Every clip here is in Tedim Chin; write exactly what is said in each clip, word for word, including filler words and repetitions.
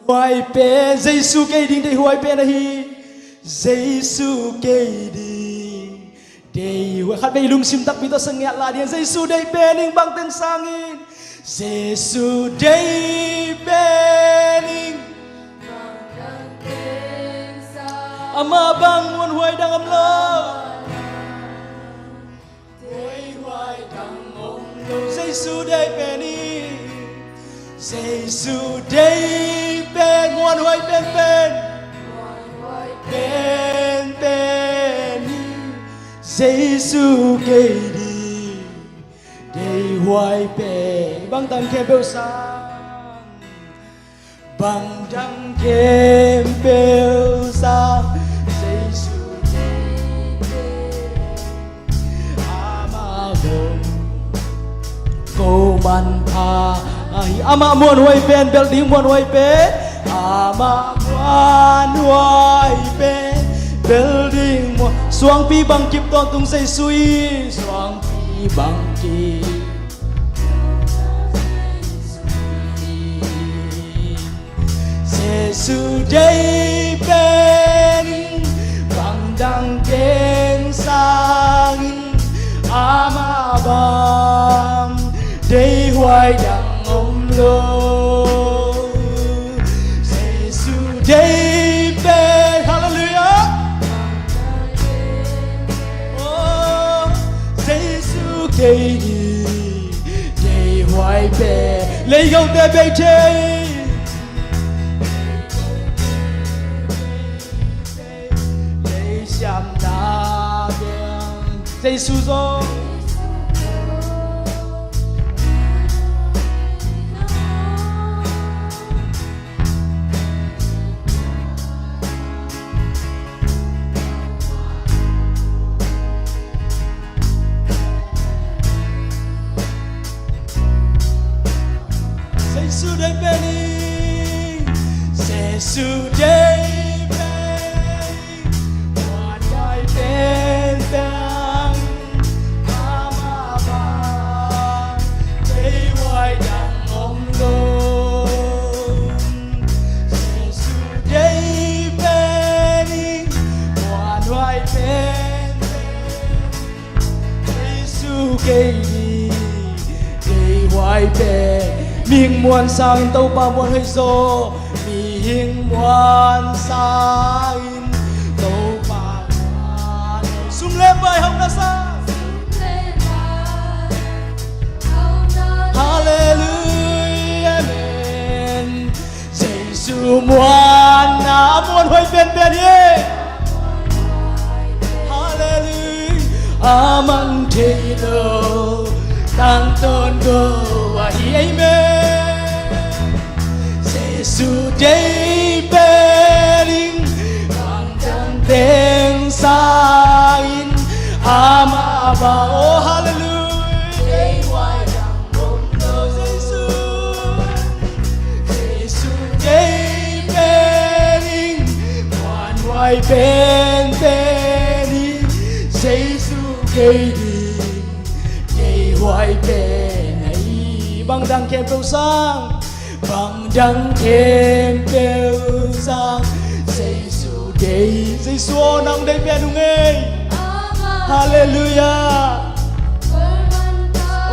Huai pen Jesu kei ding deihhuai pen ahi. Jesu kei ding deihhuai. Khat vei lungsim takpi tawh sa ngiat lai ding. Jesu deih pen ing, bangteng sangin. Jesu deih pen ing. Amah bang muanhuai dang om lo. Jesu deih pen hi. Jesu deih pen, muanhuai penpen. Muanhuai penpen hi. Jesu kei ding deihhuai pen. Bangteng khempeuh sang. Bangteng khempeuh sang Jesu deih pen. Amah bang ko manpha ahi. Amah muanhuai pen, bel ding muanhuai pen. Amah muanhuai pen, bel ding muan. Suangpi bangkip tawntung Jesu hi. Suangpi bangkip. Jesu deih pen, bangdang teng sangin, amah bang deihhuai dang om lo. Jesu deih pen, halleluiah. Oh, Jesu kei ding deihhuai pen. Leigote bei thei. Leisiamna bel Jesu zong. Jesu deih pen hi. Jesu deih pen hi. Muanhuai penpen, amah bang deihhuai dang om lo. Jesu deih pen hi. Muanhuai penpen, Jesu kei ding deihhuai pen. Mihing muan sangin Topa muan hi zaw. Mihing muan sangin Topa muan. Sum le pai hauhna sang. Halleluiah, amen. Jesu muanna, muanhuai penpen hi. Halleluiah. A mang thei lo tangtawn ko ahi, amen. Jesu deih pen hi. Bangdang teng sangin, amah bang, oh, halleluiah. Jesu, Jesu deih pen hi, muanhuai penpen hi, Jesu kei ding deihhuai pen hi. Bangdang khempeuh sang, bangdang khempeuh sang, Jesu deih, Jesu aw nang deih pen ung ei. Halleluiah.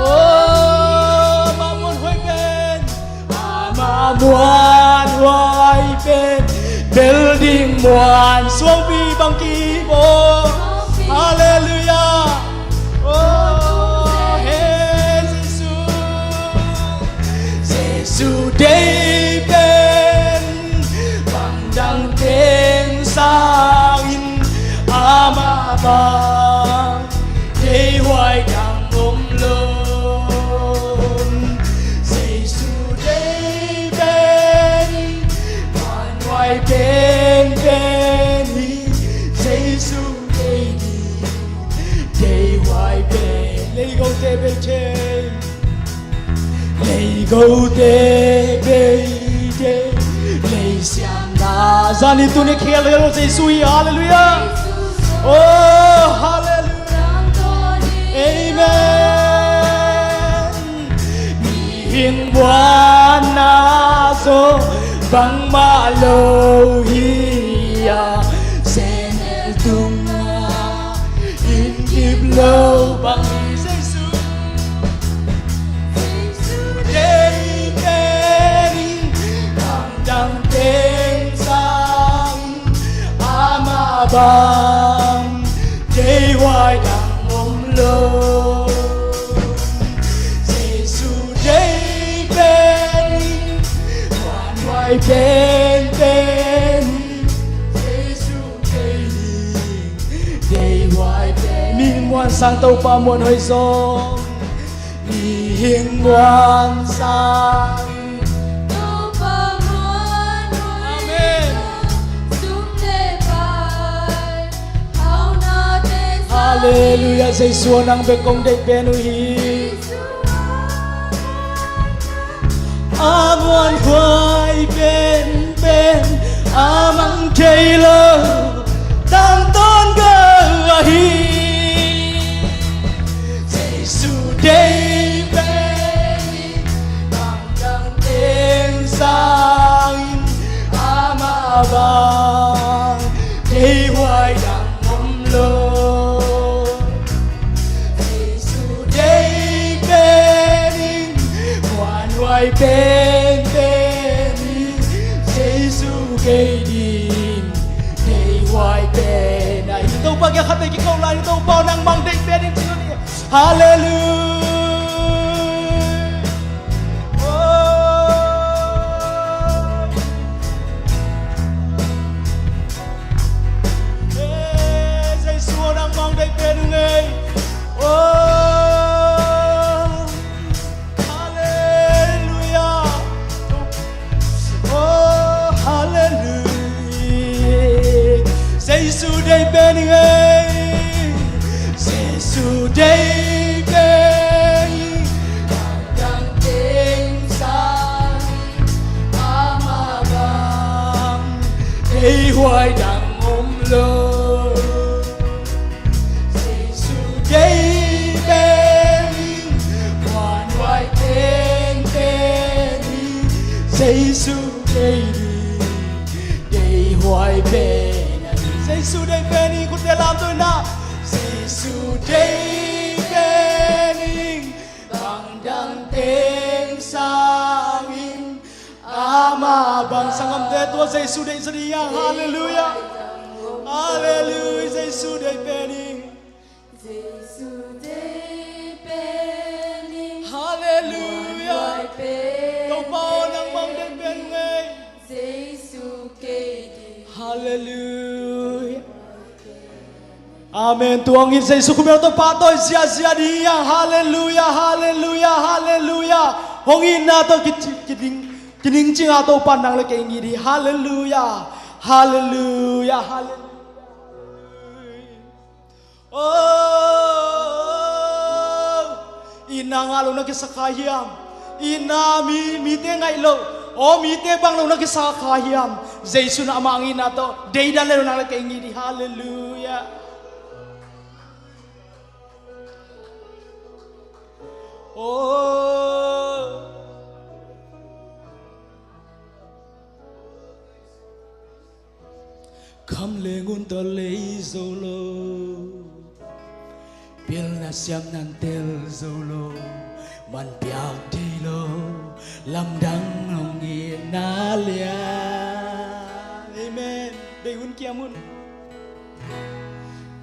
Oh, amah muanhuai pen, amah muanhuai pen, bel ding muan, suangpi bang ki-ip aw. Halleluiah. Oh, he Jesu. Jesu deih pen, bangdang teng sangin, amah bang deihhuai dang om lo. Jesu deih pen, muanhuai penpen hi, Jesu deih ding deihhuai pen. Leigote bei thei. Leigote bei thei. Leisiamna zani tuni khel lo Jesu hi, halleluiah. Oh, halleluiah. Amen. Hing muanna zong bangmah lo hi a, sehnel tungah inn kip lo bang hi. Jesu, Jesu deih pen in, bang dang teng sang in, amah bang deihhuai dang om lo. Jesu deih pen in, muanhuai penpen in, Jesu deih ding, deihhuai pen. Mihing muansang Topa muanhuai zong, mihing muansang Topa muanhuai. Amen. Sum le pai, hau nate sang. Halleluiah, Jesu aw, nang bek kong deih pen uh hi. A muanhuai penpen, a mang thei lo tangtawn ko ahi. Jesu deih pen in, bang dang teng sang in, amah bang deihhuai dang om lo. Jesu deih pen in, muanhuai penpen in, Jesu kei ding, deihhuai pen ahi. Topa kiang khatvei kiko lai ni. Topa aw, nang bang deih pen in ci ni. Halleluiah. Oh. Eh, Jesu aw, nang bang deih pen ung ei. Oh, halleluiah. Oh, halleluiah. Jesu deih pen ung ei. Jesu deih pen in, bang dang teng sang in, amah bang deihhuai dang om lo. Jesu deih pen in, muanhuai penpen in, Jesu deih ding, deihhuai pen ahi. Jesu deih pen in, khutte lamto in ah. Jesu deih pen in, bang dang teng sang in, amah bang. Sanggamte, tua Jesu deih zaw ding hiam? Halleluiah. Halleluiah. Jesu deih pen in. Jesu deih pen in. Halleluiah. Topa aw, nang bang deih pen ung ei. Jesu kei ding. Halleluiah. Amen. Tua hong it Jesu khut beng tawh pahtawi ziahziah ding hiam? Halleluiah, halleluiah, halleluiah. Hong itna tawh ki, ki, kining, kining cing a Topa nang le kei hong it hi. Halleluiah, halleluiah, halleluiah. Oh, itna ngah lo na kisa kha hiam? Itna mi, mite ngaih lo, aw, mite bang lo na kisa kha hiam? Jesu in amah hong itna tawh deidan le lo nang le kei hong it hi. Halleluiah. Oh. Kham le ngun tawh lei zo lo, pilna siamna tel zo lo, man piak thei lo, lamdang hong itna lian. Amen. Bei hun kiam hun.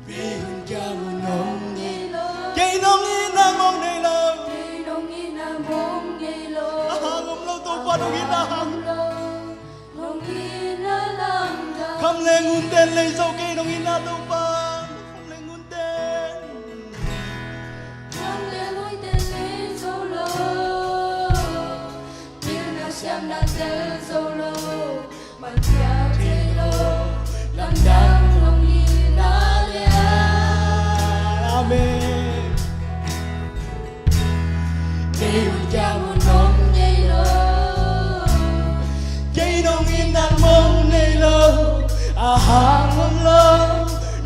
Bei hun kiam hun hong nei lo. Kei nong itna mong nei lo. Kei nong itna mong nei lo. A hang om lo, Topa nong itna hang. Nong itna lamdang. Kham le ngun ten lei zo kei nong itna Topa. Kham le ngun ten. Kham le ngun ten lei zo lo. Pilna siamna tel zo lo. Man piak thei lo. Lamdang nong itna lian. Amen. Kei hun kiam hun nong nei lo. Kei nong itna mong nei lo. A hang om lo.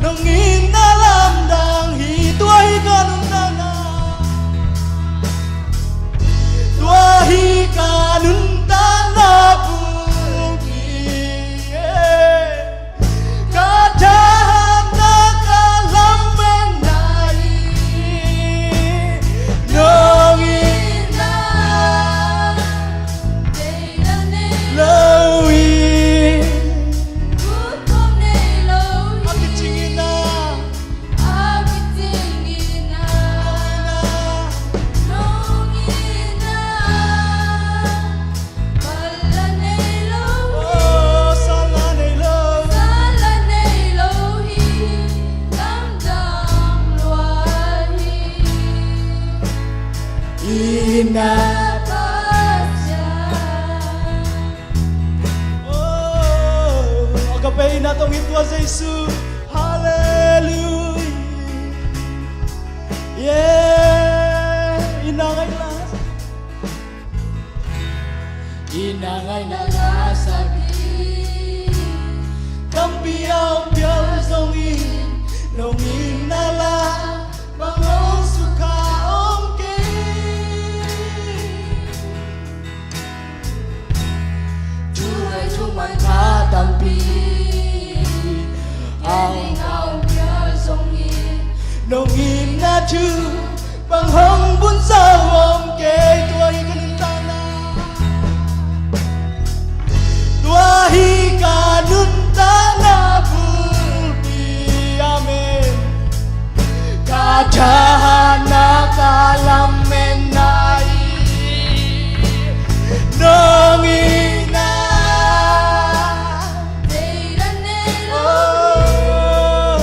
Nong itna lamdang hi, tua hi ka nuntakna. Tua hi Inn ah Pasian. Oh, agape inn ah tong hi tua Jesu. Hallelujah. Yeah. Inn ah ngaihna, inn ah ngaihna lasak hi. Tampi a hong pial zongin, nong itna la bang hong sukha om kei. Thu hoih thu man kha tampi a hong pial zongin, nong itna thu bang hong bun zo om kei. Tua hi ka nuntakna. Tua hi ka nuntakna bulpi. Amen. Ka thahatna, ka lametna hi nong itna. Theidan nei lo hi. Oh.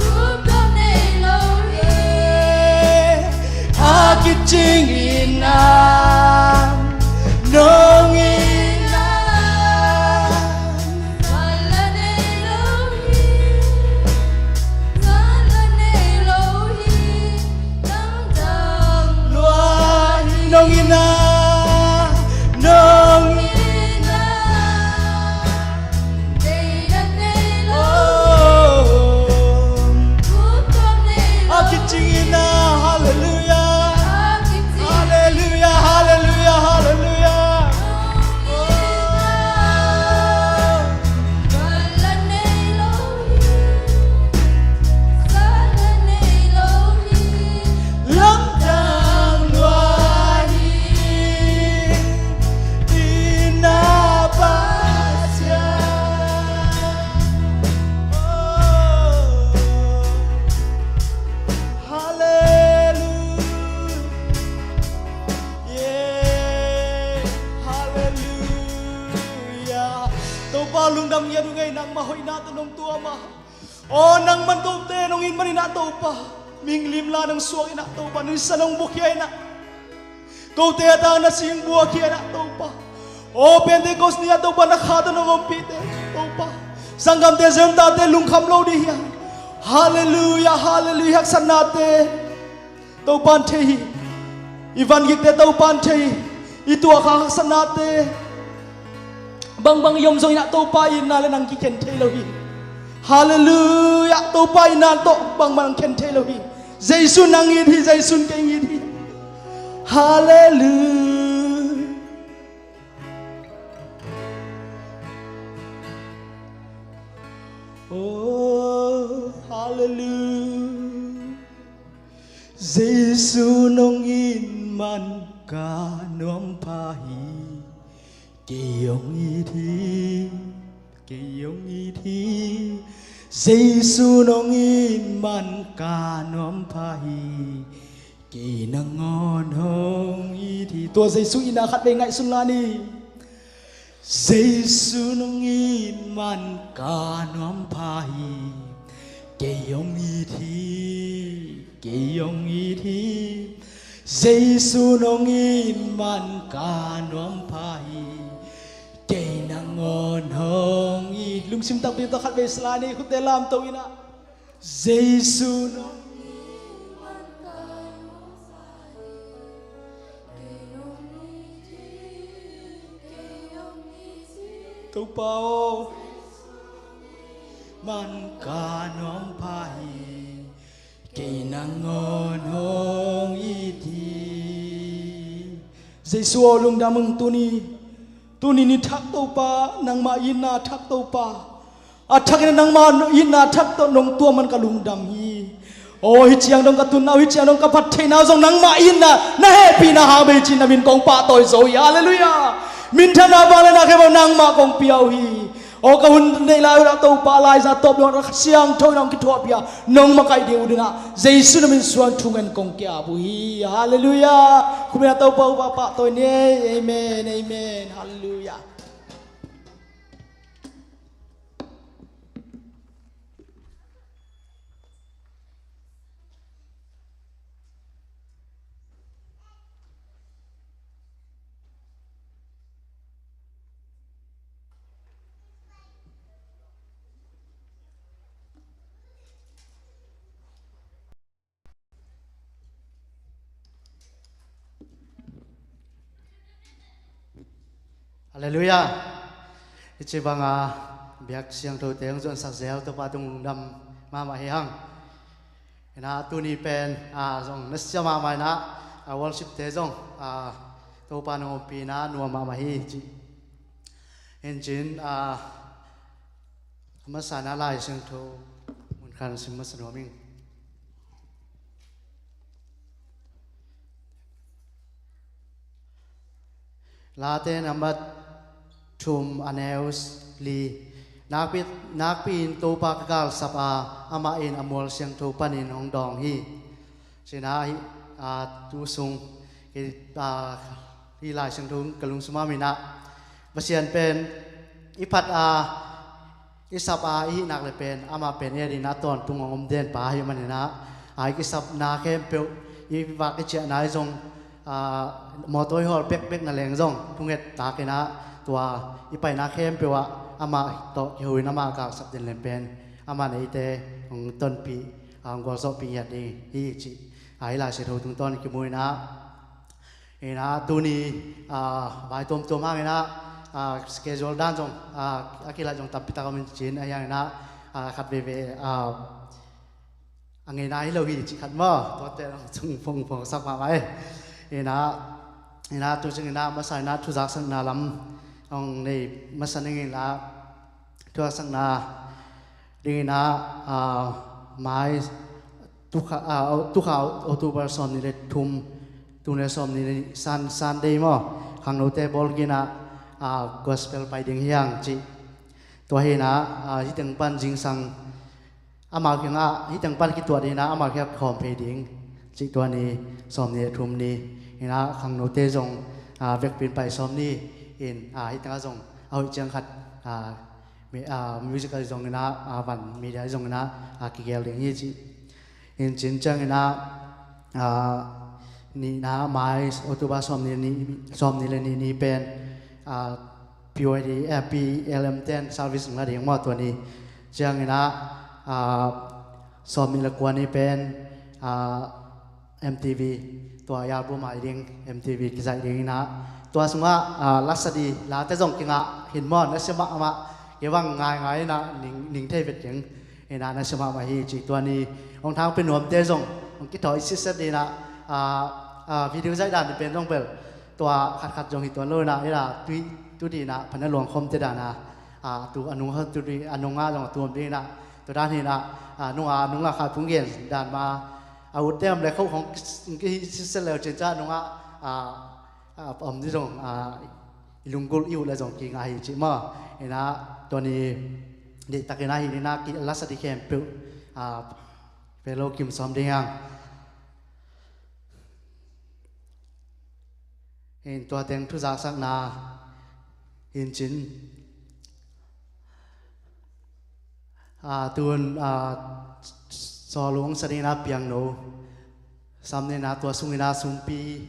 Thupna nei lo hi. A kicing itna, nong itna. Thupna nei lo hi. Thupna nei lo hi. Lamdang lua hi. Nong itna, nong itna. Oh. A kicing itna, hallelujah. Hallelujah, hallelujah, hallelujah. Oh. Lamdang lua hi, inn ah Pasian. Oh, hallelujah. Yeah, hallelujah. Topa lungdam ngiat uh ngei, nangmah hoihna tawh nong tuam a. Aw, nangman kote nong inn man in ah Topa, mihing limla nong suak in ah Topa, nong itsan nong bukhia in ah, kote a tangna sing buakhia in ah Topa. Aw, Pentecost ni ah Topa, na kha tawh nong ompihte Topa, sanggamte, zentate lungkham lo ding hi a. Hallelujah, hallelujah. Haksatnate Topa'n thei hi. I vangikte Topa'n thei hi. I tuahkhak haksatnate bangbang i om zongin ah Topa itna le nang kikhen thei lo hi. Hallelujah. Topa itna tawh bangbang khen thei lo hi. Jesu nang it hi, Jesu'n kei it hi. Hallelujah. Oh, hallelujah. Jesu nong it man ka nuam pha hi. Kei hong it hi, kei hong it hi. Jesu nong it man ka nuam pha hi. Kei nangawn hong it hi. Tua Jesu itna khatvei ngaihsun la ni. Jesu nong it man ka nuam pha hi. Kei hong it hi, kei hong it hi. Jesu nong it man ka nuam pha hi. Kei nangawn hong it. Lungsim takpi tawh khatvei sa la ni, khutte lamto in ah. Jesu nong Topa aw, man ka nuam pha hi, kei nangawn hong it hi. Jesu aw, lungdam ung. Tuni, tuni ni thak Topa, nangmah itna thak Topa, a thak in ah nangmah itna thak tawh nong tuam man ka lungdam hi. Aw, hih ciang dong ka tunna uh, hih ciang dong ka phat theihna uh zong nangmah itna, na hehpihna hang bek hi ci-in na min kong pahtawi zo hi. Hallelujah. Minthanna, vangliatna khempeuh nangmah kong pia uh hi. Aw, ka hun neih lai uh ah Topa, laiza tawp dong ah Kha Siangtho in hong kithuahpih a, nong makaih ding uh ding ah Jesu na min suang thungen kong ki-ap uh hi. Hallelujah. Khut beng in ah Topa uh pahtawi ni ei. Amen, amen. Hallelujah. Halleluiah. Hih ci banga biak siangthote hong zuansak zel Topa tung lungdam mahmah hi hang. Hi na, tuni pen a zong nasia mahmah hi na, a worshipte zong a Topa nong ompihna nuam mahmah hi ci. Hi cin a masa na Lai Siangtho mun khat sim masa nuam ing. Late nambat thum, a neu li. Nakpi, nakpi in Topa ka galsap a, amah in a mual siangtho panin hong dawng hi. Ci na hi, a, tu sung, ki, a, hi Lai Siangtho ka lungsim ah mi na. Pasian pen i phat a, i sap a, i hih nak le pen amah pen i adingin a tawntung hong om den pa ahih manin a, a i kisapna khempeuh, i vak i ciahna i zong, a, mawtaw i hawl bekbek na leng zong thunget takin a, tua i paina khempeuh ah amah tawh kiho in amah a galsap den lem pen amah in eite hong tonpih, a, hong gualzawhpih ngiat ding hi ci. A, hih Lai Siangtho tungtawn kimu in a, hi na, tuni, a, vai tuamtuam hangin a, a, schedule dan zong, a, a kilat zong tampi tak om in cin, ahi hangin a, a, khat veve, a, a ngeina hi lo hi cih khat maw, tuate zong cung phongphong sak mahmah e. Hi na, hi na, tu ciangin a masa in a thuzaksakna lam hong nei masa ning in la, thuzaksakna dingin a, a, mai tukha, a, tukha October sawmnih le thum, tul nih le sawmnih le nih Sun-, Sunday maw, khangnote bawl kik in a, a, gospel pai ding hi hang ci. Tua hi na, a, hih teng pan zingsang amau kiangah, hih teng pan kituat hi na, amau kiangah khawm phei ding ci, tua ni sawmnih le thum ni. Hi na, khangnote zong, a, vekpi in pai sawm ni in, a, hih tengah zong a hoih ciang khat, a, mi-, a, musical zong in a, a, van media zong in a, a, kigel ding hi ci. Hi cin ciangin a, a, nihna mai October sawmnih ni, sawmnih le nih ni pen, a, P Y D, a, P L M ten service hong la ding maw, tua ni. Ciangin a, a, sawmnih le kua ni pen, a, M T V, tua album a ding, M T V kizaih ding in a. Tua sungah, a, lasadi late zong kingah hi maw, nasia mahmah, kei bang ngaingai in a, ning, ning thei vet keng. Hi na, nasia mahmah hi ci, tua ni, hong thangpi nuamte zong hong kithawi sitset ding in a, a, a, video zaih dan pen zong bel, tua khatkhat zong hi tuan lo in a, hi na, tui, tu ding in a, phan a luang khawmte dan a, a, tu a nung, tu ding a nung a zong a tuam ding in a, tua dan hi na, a, nung a, nung a khat phung gen dan ma, a, utte om le khauh hong ki, ki sitset le cin ca nung a, a, a, om ding zong, a, i lunggulh i uh le zong kingah hi ci maw. Hi na, tua ni deihtakin a hi ni na, ki lasadi khempeuh, a, pelo kim sawm ding hang. Hi tua teng thuzaksakna hi cin. A, tun, a, sawlung sa ding in a piangno sam ding in a, tua sung in a sumpi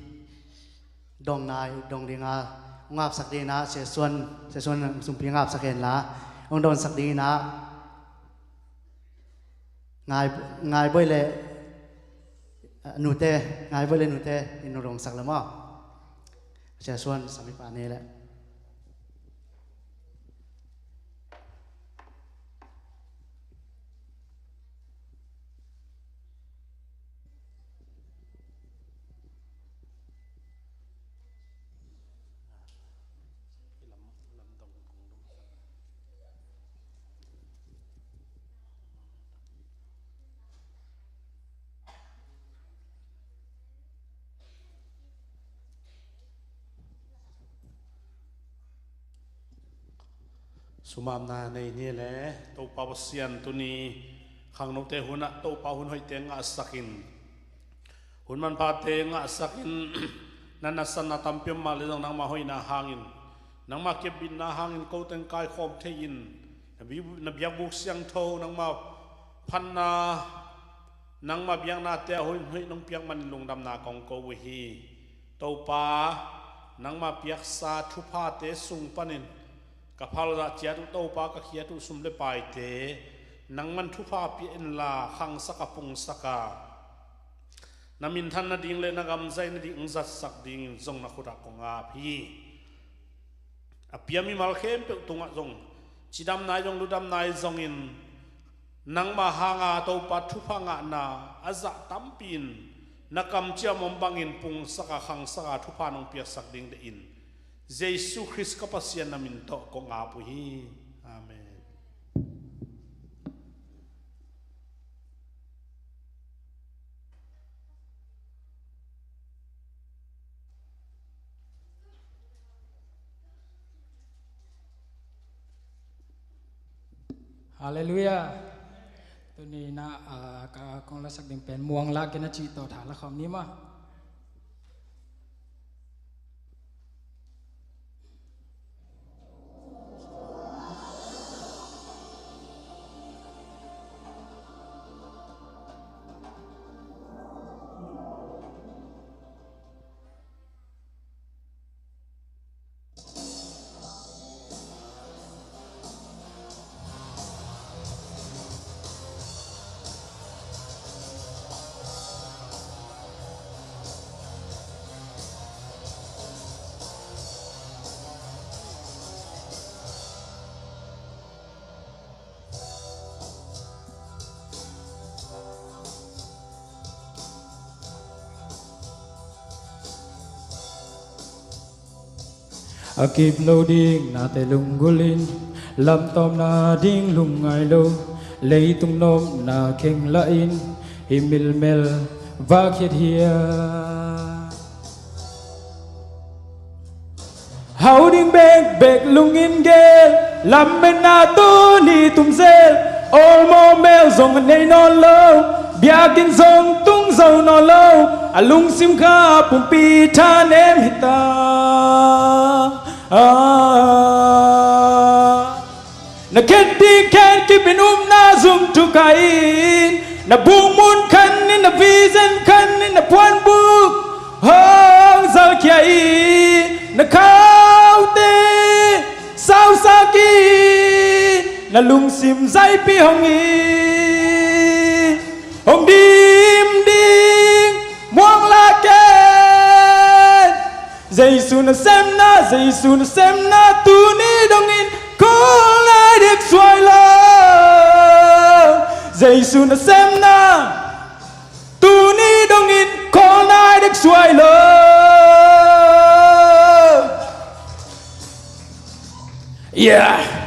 dong nai, dong ding a, hong apsak ding in a, Sia Suan, Sia Suan sumpi hong apsak hen la, hong donsak ding in a, Ngai, Ngai Boih le, a, nute, Ngai Boih le nute in hong donsak le maw. Sia Suan sami pa ni le. Sumamna nei ni le, Topa Pasian tuni khangnote hunah Topa hun hoihte ngahsakin, hun manphate ngahsakin, na nasanna tampi om mah le zong nangmah hoihna hangin, nangmah kepbitna hangin ko teng kaikhawm thei in, na bi-, na biakbuk siangtho, nangmah phatna, nangmah biaknate a hoih hoih nong piak manin lungdamna kong ko uh hi. Topa, nangmah piaksa thuphate sung panin ka phalzah ciat uh, Topa, ka khiat uh sum le paite nangman thupha pia inla, khangsak a, pungsak a, na minthan nading le na gam zai nading hong zatsak dingin zong na khutah kong ap hi. a pia mimal khempeuh tungah zong, cidamna ahi zong, ludamna ahi zongin, nangma hanga Topa thupha ngahna a zah tampi in, na kamciam om bangin pungsak a, khangsak a, thupha nong piaksak ding deih in, Jesu Khrist ka Pasian na min tawh kong ap uh hi. Amen. Halleluiah. Tuni na, ah, ka kong lasak ding pen Muang La Ken a cih tawh tha la khawm ni maw. A kip lo ding nate lunggulh in, lamtawmna ding lungngai lo, leitung nopna kheng lahin, hih milmel vak hiathiat. Hau ding bekbek lungin gel, lametna tuni tum zel, awlmawh mel zong a nei nawn lo, biakinn zong tung zo nawn lo, a lungsim kha pumpi thanem hi ta. Ah. Na khet ding khen kip in, upna zung thukhai in, na bukmun khan in, na vision khan in, na puanbuk hong zalkhia in, na khaute sausak in, na lungsim zaipi hong in, hong dim ding Muang La Ken. Jesu nasemna, Jesu nasemna, tuni dongin khawl nai dek suai lo. Jesu nasemna, tuni dongin khawl nai dek suai lo. Yeah.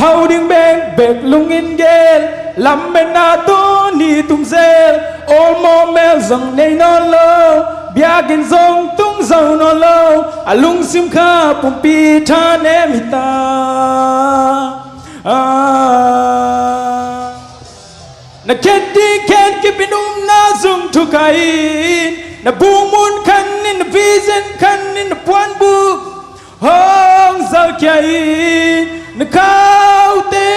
Hau ding bekbek lungin gel, lametna tuni tum zel, awlmawh mel zong nei nawn lo, biakinn zong tung zo nawn lo, a lungsim kha pumpi thanem hi ta. Ah. Na khet ding khen kip in, upna zung thukhai in, na bukmun khan in, na vision khan in, na puanbuk hong zalkhia in, na khaute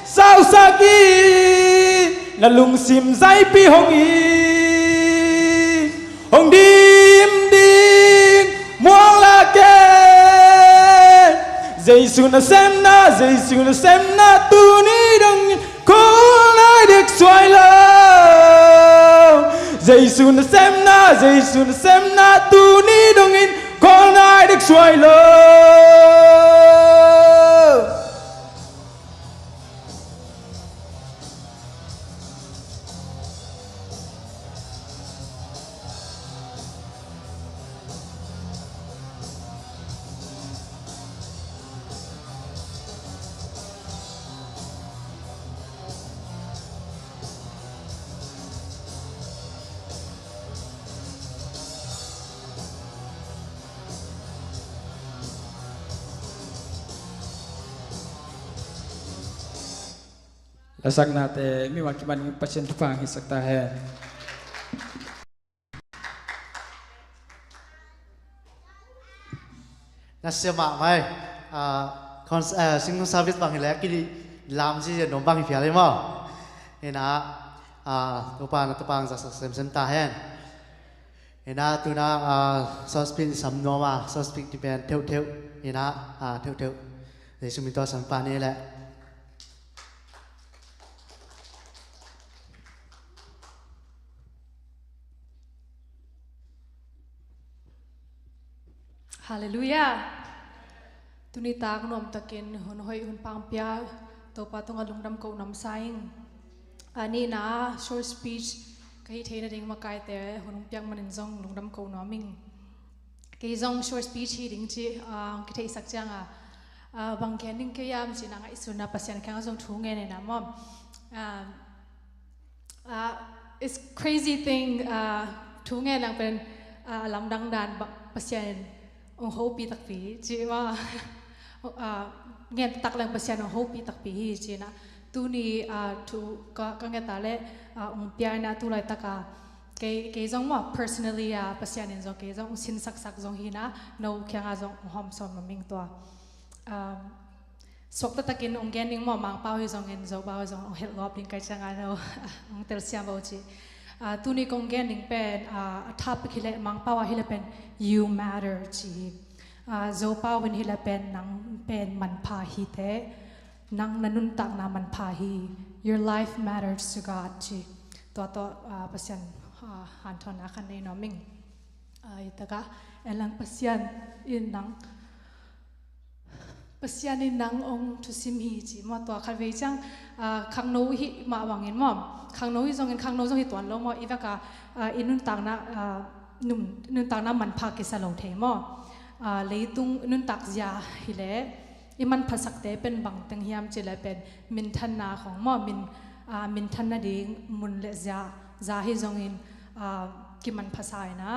sausak in, na lungsim zaipi hong in, hong dim ding Muang La Ken. Jesu nasemna, Jesu nasemna, tuni dongin khawl nai dek suai lo. Jesu nasemna, Jesu nasemna, tuni dongin khawl nai dek suai lo. Lasaknate mi mah kiman Pasian thupha hong hisak ta hen. Nasia mahmah ei. Ah, Cons-, eh, singkung service bang hileh ki lam ci zia nuam bang hi phial hi maw? Ina, ah, Topa na tapa ang zaksak semsem ta hen. Ina, tuna, ah, short speech sam nuam a, short speech ti pen theuhtheuh. Ina, ah, theuhtheuh. Jesu min tawh sam pah ni leh. Halleluiah. Tuni tak nuamtakin hun hoih hun pang pia Topa tungah lungdam ko nuam sa ing. A nihna short speech ka hih theihna ding makaite hun hong piak manin zong lungdam ko nuam ing. Kei zong short speech hi ding ci, ah, hong kitheihsak ciang a, ah, bang gen ding kei hiam ci-in a ngaihsun a Pasian kiangah zong thu ngen ina maw. Ah, Ah, it's crazy thing, ah, thu ngen lang pen, ah, a lamdang dan ba-, Pasian in hong hopih takpi ci maw. Ah, ngen tak lang Pasian hong hopih takpi hi ci-in a. Tuni, ah, thu ka, ka nget a leh, ah, hong pia ina tu laitak a kei, kei zong maw personally a Pasian in zong kei zong hong sinsaksak zong hi ina, no kiangah zong hong hawm sawn nuam ing tua. Ah, suakta takin hong gen ding maw, Mangpau hi zongin Zopau hi zong hong helh gawp ding ka hih ciang a no hong telsiam vo ci. Ah, tuni kong gen ding pen, ah, a topic hileh Mangpau ah hileh pen "You matter" ci hi. Ah, Zopau in hileh pen "Nang pen manpha hi teh, nang na nuntakna manpha hi. Your life matters to God" ci. Tua tawh, ah, Pasian, ah, hanthawnna khat nei nuam ing. Ah, hi tak a, en lang, Pasian in nang Pasian in nang hong thusim hi ci maw. Tua khatvei ciang, ah, khangno i hih mah bangin maw, khangno hi zongin khangno zong hi tuan lo maw, i vek a, ah, i nuntakna, ah, nun-, nuntakna manpha kisa lo thei maw. Ah, leitung nuntak zia hileh i manphasakte pen bang teng hiam ci leh pen minthanna khong maw, min, ah, minthan nading mun le zia, zia hi zongin, ah, kimanphasa ina.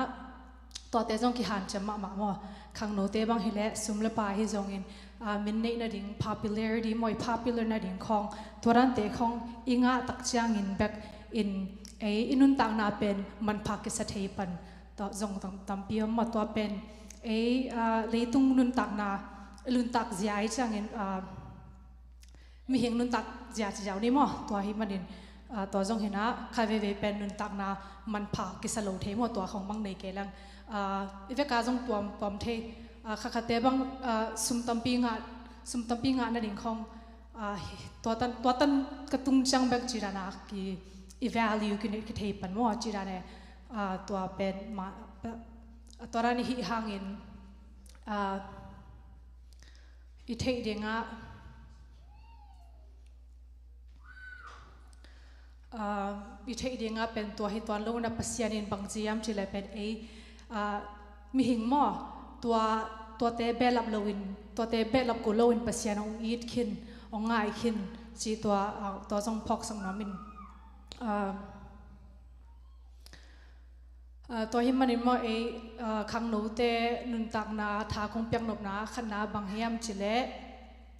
Tuate zong kihanciam mahmah maw. Khangnote bang hileh sum le pai hi zongin, ah, min neih nading, popularity maw, i popular nading khong, tua dante khong i ngah tak ciangin bek in ei i nuntakna pen manpha kisa thei pan tua zong tam-, tampi om maw. Tua pen ei, ah, leitung nuntakna, nuntak zia ahih ciangin, ah, mihing nuntak zia ci ziau ni maw. Tua hi manin, ah, tua zong hi ina, khat veivei pen nuntakna manpha kisa lo thei maw, tua khong mang nei kei leng. Ah, i vek a zong tuam, tuam thei, ah, khatkhatte bang, ah, sum tampi ngah, sum tampi ngah nading khong, ah, hi, tua tan, tua tan ka tung ciang bek ci dan a ki, i value ki, kithei pan maw ci dan e, ah, tua pen ma, ah, tua dan i hih hangin, ah, i theih ding a, ah, i theih ding a pen tua hi tuan lo ina, Pasian in bang ci hiam ci leh pen ei, ah, mihing maw, tua, tuate behlap loin, tuate behlap kul loin Pasian hong it khin, hong ngai khin ci tua, ah, tua zong phawksak nuam ing. Ah, Ah, tua hi manin maw ei, ah, khangnote nuntakna tha kong piak nopna khatna bang hiam ci leh,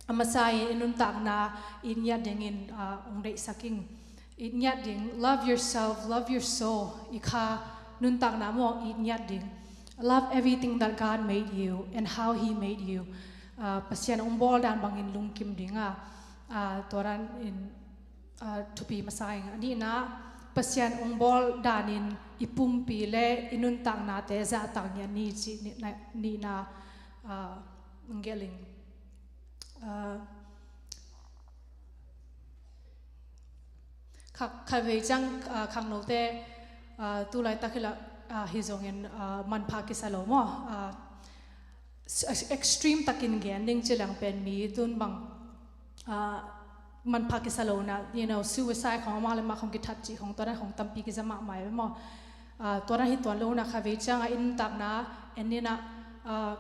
a masa in i nuntakna it ngiat dingin, ah, hong deihsak ing. It ngiat ding, love yourself, love your soul. I kha nuntakna maw it ngiat ding. Love everything that God made you and how He made you. Ah, Pasian hong bawl dan bangin lungkim ding a, ah, tua dan in, ah, thupi masa ing. A nihna, Pasian hong bawl danin i pumpi le i nuntaknate zahtak ngiat ni ci, ni, na, nihna, ah, hong gelh ing. Ah, kha, khatvei ciang, ah, khangnote, ah, tu laitak hi la, ah, hi zongin, ah, manpha kisa lo maw. Ah, s-, extreme takin gen ding ci leng pen mi tun bang, ah, manpha kisa lo na, you know, suicide khong amah le amah khong kithat cih khong, tua dan khong tampi kiza mahmah e maw. Ah, tua dan hi tuan lo na, khatvei ciang a i nuntakna en ina, ah,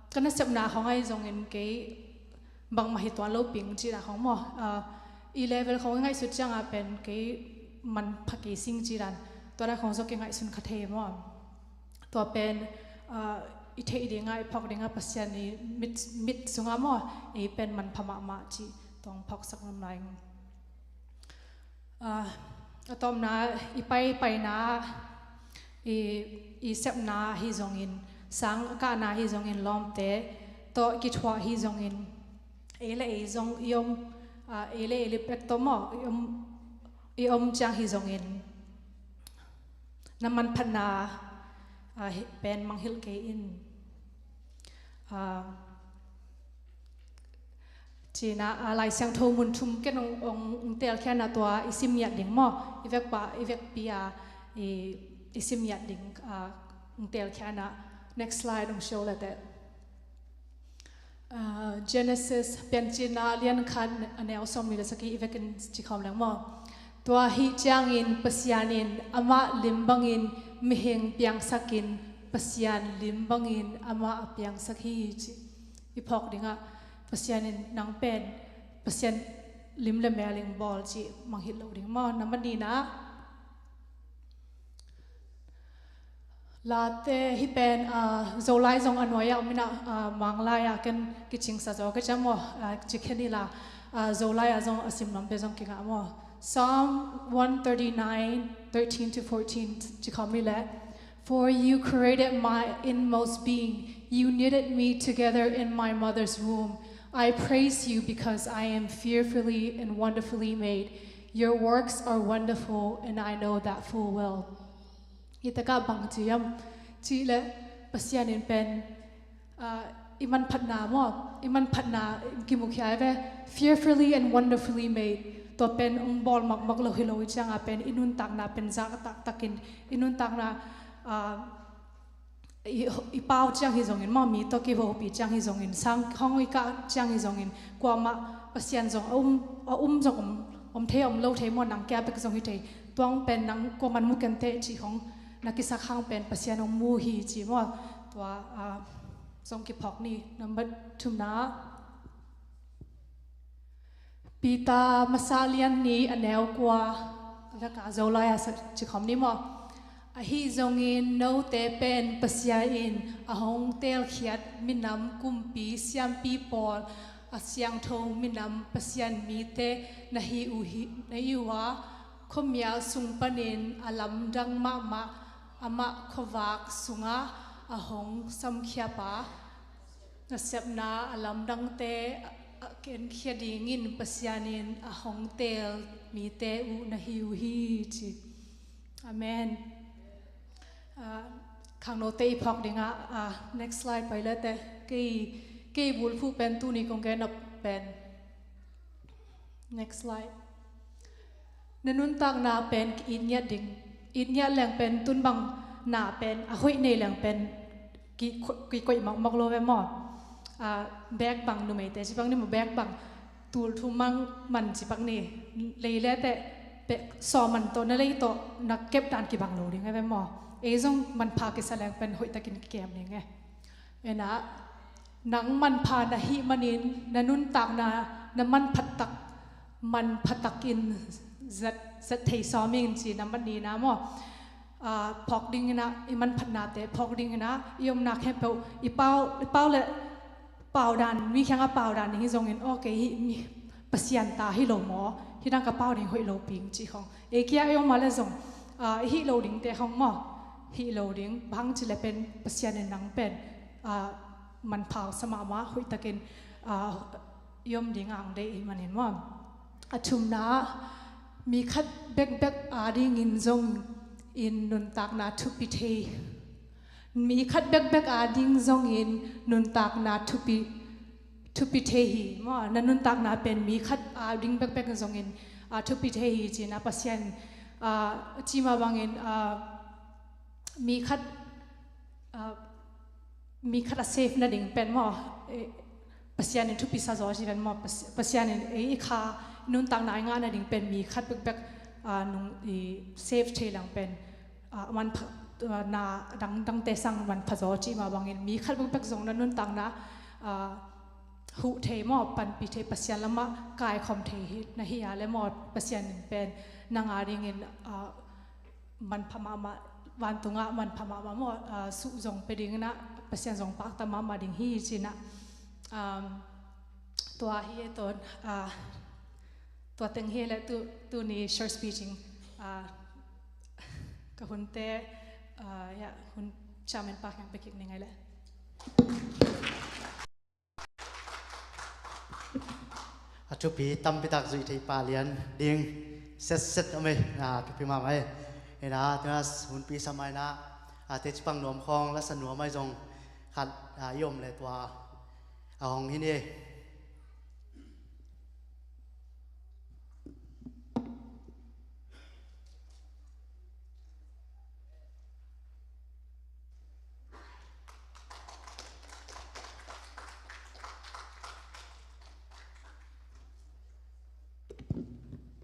ka nasepna khong ahi zongin kei bangmah hi tuan lo ping ci dan khong maw. Ah, i level khong i ngaihsut ciang a pen kei manpha kei sing ci dan, tua dan khong zong kei ngaihsun kha thei maw. Tua pen, ah, i theih ding a, i phawk ding a, Pasian i mit, mit sung a maw, ei pen manpha mahmah cih tawh hong phawksak nuam lai ing. Ah, a tawpna, i paipaina, i, i sepna hi zongin, sang a kahna hi zongin, lawmte tawh kithuah hi zongin, Ei le ei zong i om, ah, ei le ei le pek tawh maw, i om, i om ciang hi zongin na manphatna, ah, hi, pen mangngilh kei in. Ah, cina, ah, Lai Siangtho mun thum ken ong, ong, ong teelkhiatna tua i sim ngiat ding maw, i vekpa, i vekpi a, i, i sim ngiat ding, ah, ong teelkhiatna. Next slide ong show le teh. Ah, Genesis Piancilna a lian khat a neu sawmnih le sagih i vekin ci khawm leng maw. Tua ahih ciangin Pasian in amah lim bangin mihing piangsakin Pasian lim bangin amah a piangsak hi ci. I phawk dingah Pasian in nang pen Pasian lim le mel in bawl ci mangngilh loh ding maw. Nambat nihna ah Late hih pen, ah, Zolai zong a nuai-ah om inah, ah, Manglai-ah ken kicingsa zaw ka ciam maw, ah, ci khen ila, ah, Zolai-ah zong a sim lamte zong kingah maw. Psalm one thirty-nine, thirteen to fourteen ci khawm ni leh. For you created my inmost being. You knitted me together in my mother's womb. I praise you because I am fearfully and wonderfully made. Your works are wonderful, and I know that full well. Hi takah bang ci hiam cih leh Pasian in pen, ah, i manphatna maw, i manphatna kimukhia ve, fearfully and wonderfully made. Tua pen ong bawl makmak lo hi lo i ciangah pen i nuntakna pen zak taktakin i nuntakna, ah, i, i pau ciang hi zongin maw, mi tawh kivopi ciang hi zongin, sang khawng i kah ciang hi zongin, kuamah Pasian zong a um, a um zong om, om thei om lo thei maw, nang kia bek zong hi thei. Tua ong pen nang kuaman mu kenteh cih khawng na kisak hang pen Pasian ong mu hi ci maw. Tua, ah, zong kiphawk ni. Nambat thumna ah Peter masa lian nih a neu kua, a veka Zolai-ah sa ci khawm ni maw. Ahi zongin note pen Pasian in a hong teelkhiat minam, kumpi, siampi pawl, a siangtho minam, Pasian mite na hi uh hi, na hi uh a, khuamial sung panin a lamdang mahmah amah khuavak sungah a hong samkhiap a, nasepna a lamdangte a, a kenkhia dingin Pasian in a hong teel mite uh na hi uh hi ci. Amen. Ah, khangnote i phawk dingah, ah, next slide pai le teh. Kei, kei bulphuh pen tuni kong gen nop pen. Next slide. Na nuntakna pen ki-it ngiat ding. It ngiat leng pen tun bang na pen a hoih nei leng pen ki, ki koih makmak lo ve maw. Ah, bag bang numeite ci bang ni maw, bag bang tul thum mang man ci bang ni. Lei le teh, pe, sawm man tawh na lei tawh na kep dan kibang lo ding ve maw. Ei zong manpha kisa leng pen hoih takin kikem ding e. Ena, nang manpha na hih manin na nuntakna na manpha tak, manpha takin zat, zat thei sawm ing ci. Nambat nihna maw. Ah, phawk ding inah, i manphatnate phawk ding inah, i omna khempeuh i pau, i pau le pau dan, mi kiangah pau dan ding hi zongin, okay, hih mi Pasian ta hi lo maw, hih dan ka pau ding hoih lo ping ci khawng. Ei kia i om a le zong, ah, i hih lo dingte khawng maw, hih lo ding, bang ci le pen Pasian in nang pen, ah, manpha sa mahmah, hoih takin, ah, i om ding ang deih i hih manin maw. A thumna ah, mi khat bekbek adingin zongin nuntakna thupi thei. Mi khat bekbek ading zongin nuntakna thupi, thupi thei hi. Maw, na nuntakna pen mi khat ading bekbek zongin, ah, thupi thei hi cina Pasian, ah, ci mah bangin, ah, mi khat, ah, mi khat a save nading pen maw, eh, Pasian in thupi sa zaw ci pen maw, Pas-, Pasian in ei i kha nuntakna i ngah nading pen mi khat bekbek, ah, nung i save thei lang pen, ah, manpha, ah, na dang, dangte sang manpha zaw ci mah bangin mi khat bekbek zong na nuntakna, ah, huh thei maw, panpih thei, Pasian lamah kaikhawm thei hi na hi a le maw, Pasian in pen nang adingin, ah, manpha mahmah, vantungah manpha mahmah maw, ah, suh zong pe ding inah, Pasian zong pakta mahmah ding hi cinah. Um, tua hi e ton, ah, tua teng hi le tu, tuni short speech ing, ah, ka hunte, ah, ya, hun chairman pa kiang pekik ni ngai le. Thupi tampi tak zuih thei pah lian ding setset om ei, a, thupi mahmah ei. Hi na, tuna hunpi sam ai na, a, teci pang nuam khawng, la sa nuam ai zong khat, a, i om leh tua a hong hi ni ei.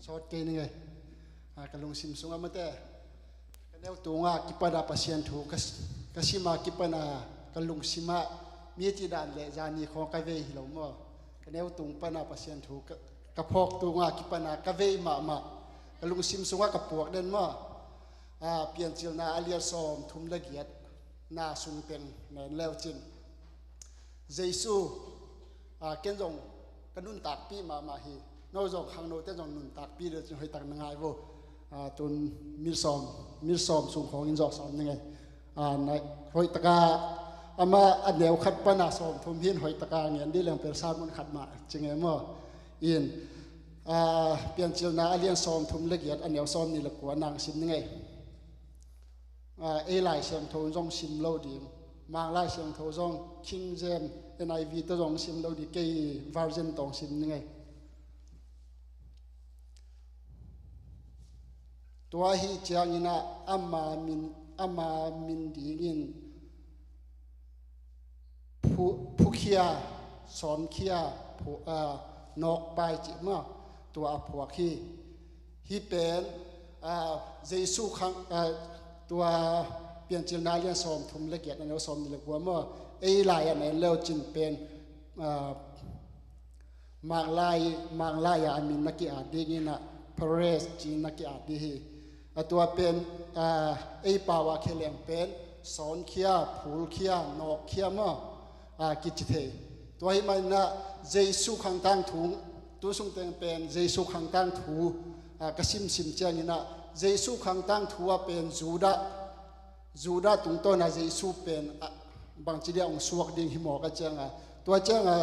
Sawt kei ning ei. A, ka lungsim sungah mate, ka neu tungah kipan a Pasian thu ka, ka sim a kipan a ka lungsim ah mi cih dan leh zani khawng ka vei hi lo maw. Ka neu tung pan a Pasian thu ka, ka phawk tungah kipan a ka vei mahmah, ka lungsim sungah ka puak den maw. A, Piancilna a lian sawm thum le giat na sung teng na en leu cin, Jesu, a, ken zong ka nuntakpih mahmah hi. No zong khangnote zong nuntakpih deuh cin hoih tak na ngai vo. A, tun mil sawm, mil sawm sung khawng in zawh sawm ning ei. A, na hoih taka ama a neu khat pan a sawm thum hi in hoih taka ngen dih leng pen sermon khat mah ci ngei maw. In, a, Piancilna a lian sawm thum le giat a neu sawm nih le kua nang sim ning ei. A, ei Lai Siangtho zong sim lo ding, Mang Lai Siangtho zong, King James, N I V tawh zong sim lo ding, kei version tawh sim ning ei. Tua ahih ciangin ah ama min, ama min dingin phu-, phukhia, sawnkhia, phu-, a, nawkpai cih maw, tua a phuak hi. Hih pen, a, Jesu khang, a, tua Piancilna lian sawm thum le giat a neu sawm nih le kua maw, ei lai a na en leu cin pen, a, Mang Lai, Mang Lai a min na ki-at dingin ah, Perez ci-in na ki-at ding hi. A, tua pen, a, ei pau a khia leng pen sawnkhia, phulkhia, nawkkhia maw, a, kici thei. Tua ahih manin ah Jesu khangtang thu, tu sung teng pen Jesu khangtang thu, a, ka simsim ciangin ah Jesu khangtang thu ah pen Judah, Judah tungtawn a Jesu pen, a, bangci dia hong suak ding hi maw ka ciang a. Tua ciang a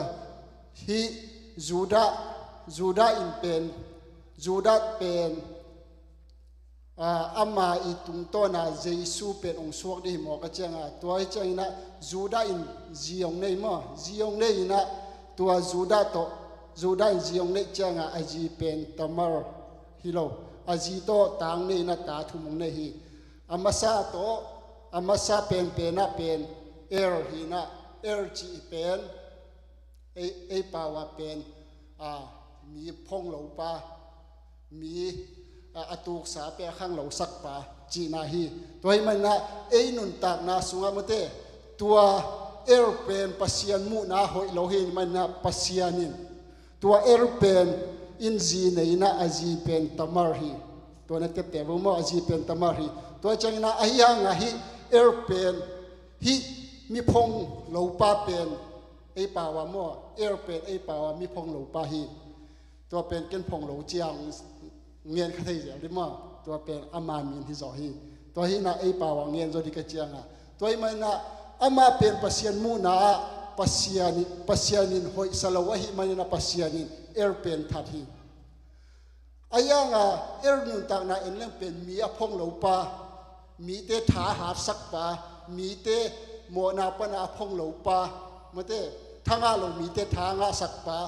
hih Judah, Judah in pen, Judah pen, a, ama i tungtawn a Jesu pen hong suak ding hi maw ka ciang a. Tua hi ciangin ah Judah in zi hong nei maw. Zi hong nei in ah tua Judah tawh, Judah in zi hong neih ciang a a zi pen Tamar hi lo. A zi tawh ta hong nei in ah ta thum hong nei hi. A masa tawh, a masa penpen ah pen Er hi in ah, Er cih pen, ei, ei pau ah pen, a, mi phong lo pa, mi, a, a tuksa pen a khanglosak pa cihna hi. Tua ahih manin ah ei nuntakna sungah mate, tua Er pen Pasian muhna hoih lo hi manin ah Pasian in tua Er pen in zi nei in ah a zi pen Tamar hi. Tua na tepte vo maw, a zi pen Tamar hi. Tua ciangin ah ahi hang a hih Er pen, hih mi phong lo pa pen ei pau a maw, Er pen ei pau a mi phong lo pa hi. Tua pen ken phong lo ciang ngen kha thei zel dih maw. Tua pen ama min hi zaw hi. Tua hi in ah ei pau a ngen zaw dih ka ciang a. Tua ahih manin ah ama pen Pasian muhna ah Pasian in, Pasian in hoihsa lo ahih manin ah Pasian in Er pen that hi. Ahi hang a Er nuntakna en leng pen mi a phong lo pa, mite tha hatsak pa, mite mawhna pan a phong lo pa, mate, tha ngah lo mite tha ngahsak pa,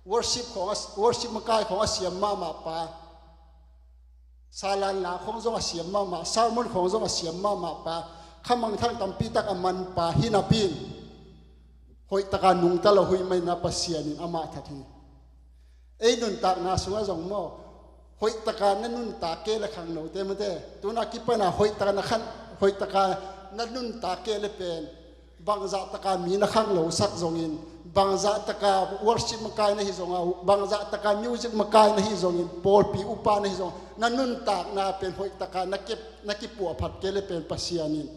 worship khawng a, worship makai khawng a siam mahmah pa, salan la khawng zong a siam mahmah, sermon khawng zong a siam mahmah pa, khamangthang tampi tak a man pa hi napi in, hoih taka nungta lo ahih manin ah Pasian in amah that hi. Ei nuntakna sungah zong maw, hoih taka na nuntak kei le khangnote mate, tuna kipan a hoih taka na khan, hoih taka na nuntak kei le pen bangzah taka mi na khanglosak zongin, bangzah taka worship makai na hi zong a, bangzah taka music makai na hi zongin, pawlpi upa na hi zong, na nuntakna pen hoih taka na kep, na kipuahphat kei le pen Pasian in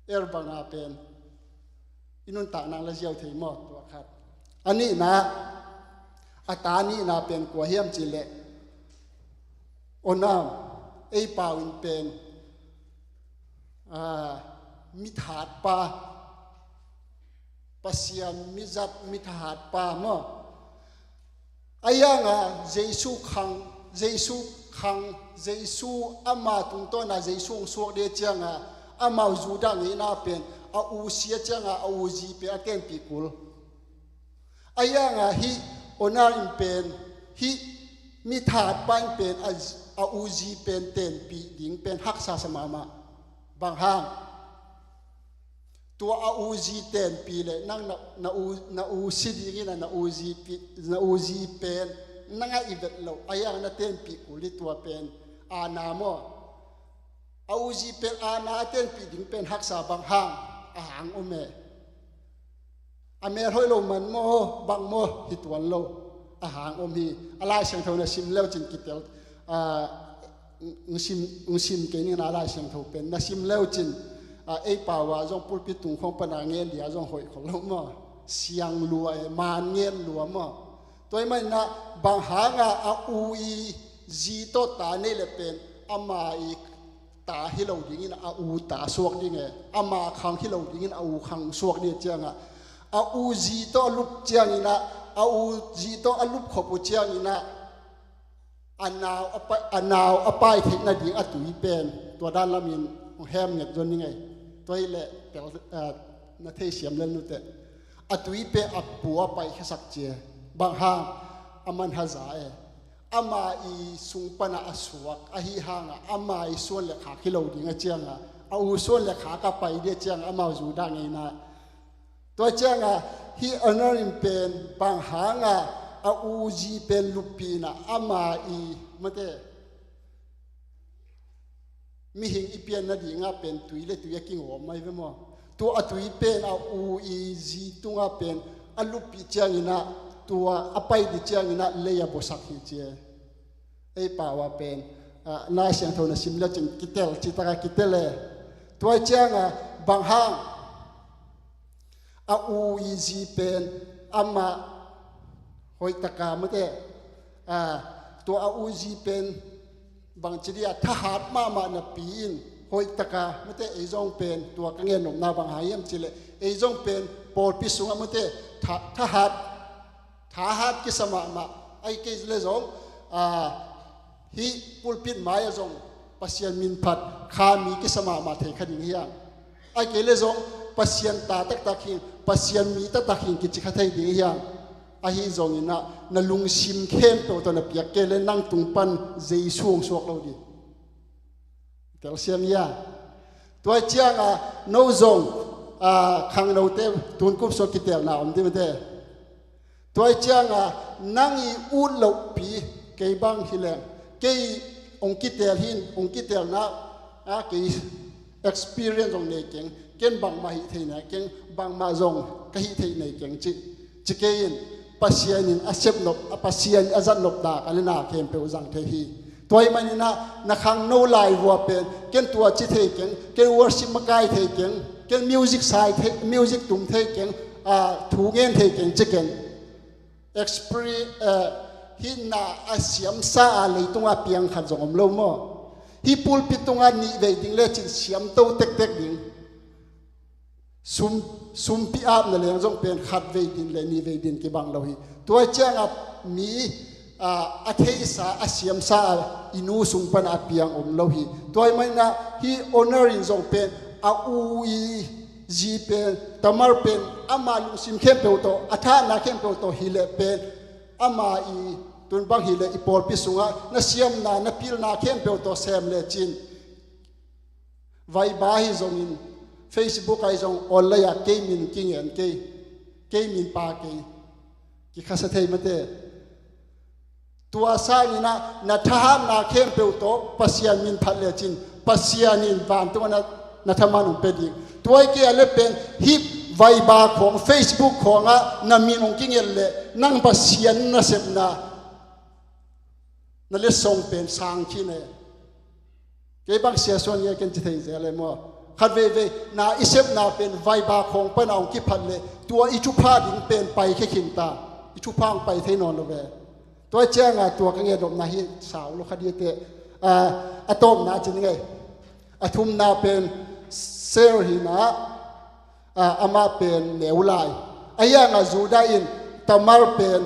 Er bang a pen i nuntakna la ziau thei maw? Tua khat. A nihna, a ta nihna pen kua hiam cih leh, Onam, ei pau in pen, a, mithat pa, Pasian mizat mithat pa maw. Ahi hanga Jesu khang, Jesu khang, Jesu ama tungtawna Jesu hong suak ding cianga amau Judah ngeina pen a u sia cianga a u zi pen a tenpih kul. Ahi hanga hih Onan in pen, hih mithat pa in pen a, a u zi pen tenpih ding pen haksa sa mahmah. Bang hang? Tua a u zi tenpih le nang na, na u, na u si dingin a na u zi pi, na u zi pen nang a i vet lo, ahi hang na tenpih kul hi tua pen a na maw? A u zi pen a na a tenpih ding pen haksa bang hang? A hang om e. A mel hoih lo man maw, bang maw, hi tuan lo. A hang om hi. A Lai Siangtho na sim leu cin kitel, a, ng sim, ng sim kei ning a Lai Siangtho pen na sim leu cin, a, ei pau a zong pulpit tung khong pana ngen dia zong hoih khol lo maw. Siang lua e, man ngen lua maw. Tua ahih manin ah bang hanga a u i zi tawh ta nei le pen ama i ta hi lo dingin a u ta suak ding e, ama khang hi lo dingin a u khang suak ding ciangah, a u zi tawh a lup ciangin ah, a u zi tawh a lup khop uh ciangin ah, a nau a pai, a nau a pai theih nading a tui pen tua dan lamin hong hem nget zon ding e. Tua hi leh pel, eh, na thei siam lel nuteh. A tui pen a pu a pai khasak cia. Bang hang? A man haza e. Ama i sung pana a suak ahi hanga ama i suan le khak hi lo ding a cianga, a u suan le khak a pai ding a cianga amau Judah ngeina. Tua cianga hih Onan in pen bang hanga a u zi pen luppihna ama i mate mihing i pian nadinga pen tui le tui a kingawm mai ve maw? Tua a tui pen a u i zi tunga pen a luppih ciangin ah, tua a pai ding ciangin ah lei a buasak hi cia. Ei pau a pen, ah, Lai Siangtho na sim le cin kitel, citaka kitel e. Tua cianga bang hang? A u i zi pen amah hoihtaka mate, a, tua a u zi pen bangci dia thahat mahmah napi in hoihtaka mate ei zong pen tua ka ngen nopna bang hang hiam cileh ei zong pen pawlpi sungah mate tha-, thahat, thahat kisa mahmah. Ahi kei le zong, a, hih pulpit mai-ah zong Pasian min phat kha mi kisa mahmah thei kha ding hiam? Ahi kei le zong Pasian ta taktak hi, Pasian mi taktak hi kici kha thei ding hiam? Ahi zongin ah na lungsim khempeuh tawh na piak kei le nang tung pan Jesu hong suak lo ding. Telsiam hia? Tua cianga no zong, a, khangnote tunkup suak kitelna om ding mate. Tua cianga nang i ut lohpi kei bang hileng, kei ong kitel hin, ong kitelna, a, kei experience ong nei keng, ken bangmah hih theina keng, bangmah zong ka hih theih nei keng ci, ci kei in, Pasian in a sepnop, a Pasian in a zatnop dak a le na khempeuh zang thei hi. Tua ahih maninah na khangno laivua pen ken tua ci thei keng, ken worship makai thei keng, ken music sai thei, music tum thei keng, a, thu ngen thei keng ci keng. Experi-, eh, hih na a siamsa a leitungah piang khat zong om lo maw? Hih pulpit tungah nih vei ding lecin siamto tektek ding. Sum, sumpi apna leng zong pen khat vei din le nih vei din kibang lo hi. Tua ciangah mi, a, a theisa, a siamsa a i nu sung pana a piang om lo hi. Tua ahih maninah hih Onan in zong pen a u i zi pen, Tamar pen, ama lungsim khempeuh tawh, a thahatna khempeuh tawh hileh pen, ama i tun bang hileh i pawlpi sungah na siamna, na pilna khempeuh tawh sem lecin. Viber hi zongin, Facebook ahi zong online ah kei min kingen kei, kei min pa kei, kikhasa thei mate. Tua sanginah na thahatna khempeuh tawh Pasian min phat lecin Pasian in vantungah na, na thaman hong pia ding. Tua hi kei a le pen hih Viber khawng, Facebook khawngah na min hong kingen leh nang Pasian nasepna na letsong pen sang khin e. Kei bang siasuan nge ken ci thei zel e maw? Khat veivei na i sepna pen Viber khawng pana hong kiphat leh tua i thupha ding pen paikhia khin ta. I thupha hong pai thei nawn lo ve. Tua cianga tua ka ngetnopna hi sau lo kha dite, a, a tawpna ci ni ngei. A thumna pen Seir hina, a, amah pen neu lai. Ahi hanga Judah in Tamar pen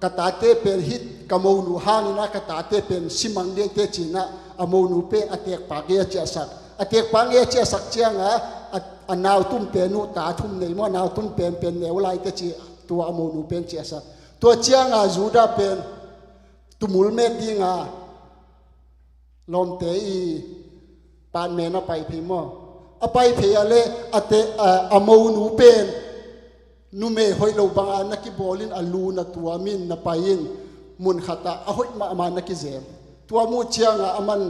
ka tate pen hih ka monu hangin ah ka tate pen simang ding teh ci-in ah a monu pen a tekpak ngei a ciahsak. A tekpak ngei a ciahsak ciangah a, a nautum pen uh ta thum nei maw, a nautum pen pen neu lai teh ci, tua a monu pen ciahsak. Tua ciangah Judah pen tumul met dinga lawmte i paatmen a pai phei maw? A pai phei a le a te, a, a monu pen numei hoih lo banga na kibawlin a lu na tuamin na pai-in mun khatah a hoih mahmah na kizem. Tua muh ciangah aman,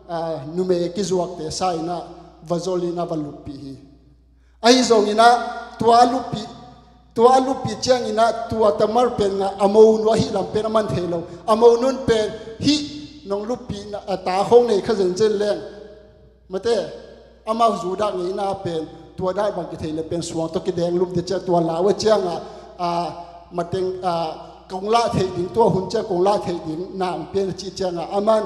a, numei kizuakte sa-in ah va zolin a va luppih hi. Ahi zongin ah tua a luppih, tua a luppih ciangin ah tua Tamar pen ngah a monu ahih lam pen a man thei lo. A monu in pen hih nong luppihna a ta khong nei kha zenzen leng, mate, amau Judah ngeina pen tua dah bang kithei le pen suang tawh kideng lup ding ciang tua lau a ciangah, a, mateng, a, kong lah theih ding, tua hun ciang kong lah theih ding nang pen a cih ciangah aman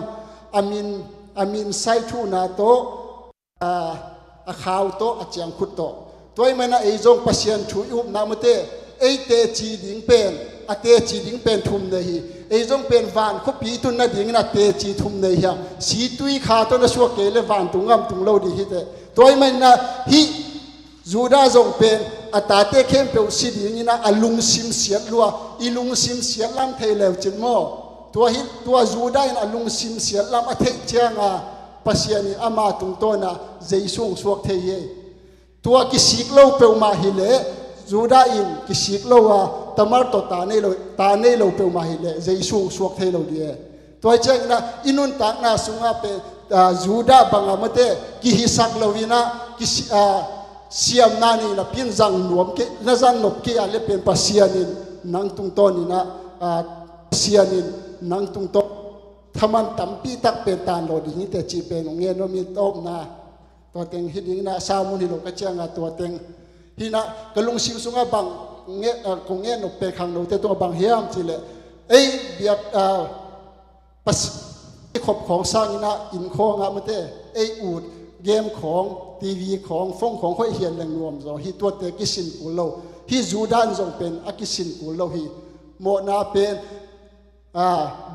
a min, a min sai thuhna tawh, a, a khau tawh, a ciangkhut tawh. Tua ahih manin ah ei zong Pasian thu i upna mate, ei teci ding pen, a teci ding pen thum nei hi. Ei zong pen van khuapi i tun nadingin a teci thum nei hiam? Situikha tawh na suak kei le vantung gam tung lo ding hi teh. Tua ahih manin ah hih Judah zong pen a tate khempeuh si dingin ah a lungsim siat lua, i lungsim siat lam thei leu cin maw? Tua hi, tua Judah in a lungsim siat lam a theih ciangah Pasian in ama tungtawnah Jesu hong suak thei hi. Tua kisik lo peuhmah hileh, Judah in kisik lo a, Tamar tawh ta nei lo, ta nei lo peuhmah hileh Jesu hong suak thei lo ding e. Tua hi ciangin ah i nuntakna sungah pen, a, Judah bangah mate, kihisak loin ah, kisi-, a, siamna nei napi-in zang nuam kei, na zang nop kei a le pen Pasian in nang tungtawnin ah, a, Pasian in nang tungtawn thaman tampi tak pen tanlawh ding hi teh cih pen hong ngen nuam hi. Tawpna, tua teng hi dingin ah samun hi lo ka ciangah tua teng hi-in ah ka lungsim sungah bang nge-, a, kong ngen nop pen khangnote tungah bang hiam cih leh, ei biak, a, Pas-, i khop khawng sangin ah inn khawngah mate, ei ut game khawng, TV khawng, phone khawng hoih hial leng nuam zaw hi, tuate kisin kul lo. Hih Judah in zong pen a kisin kul lo hi. Mawhna pen, a,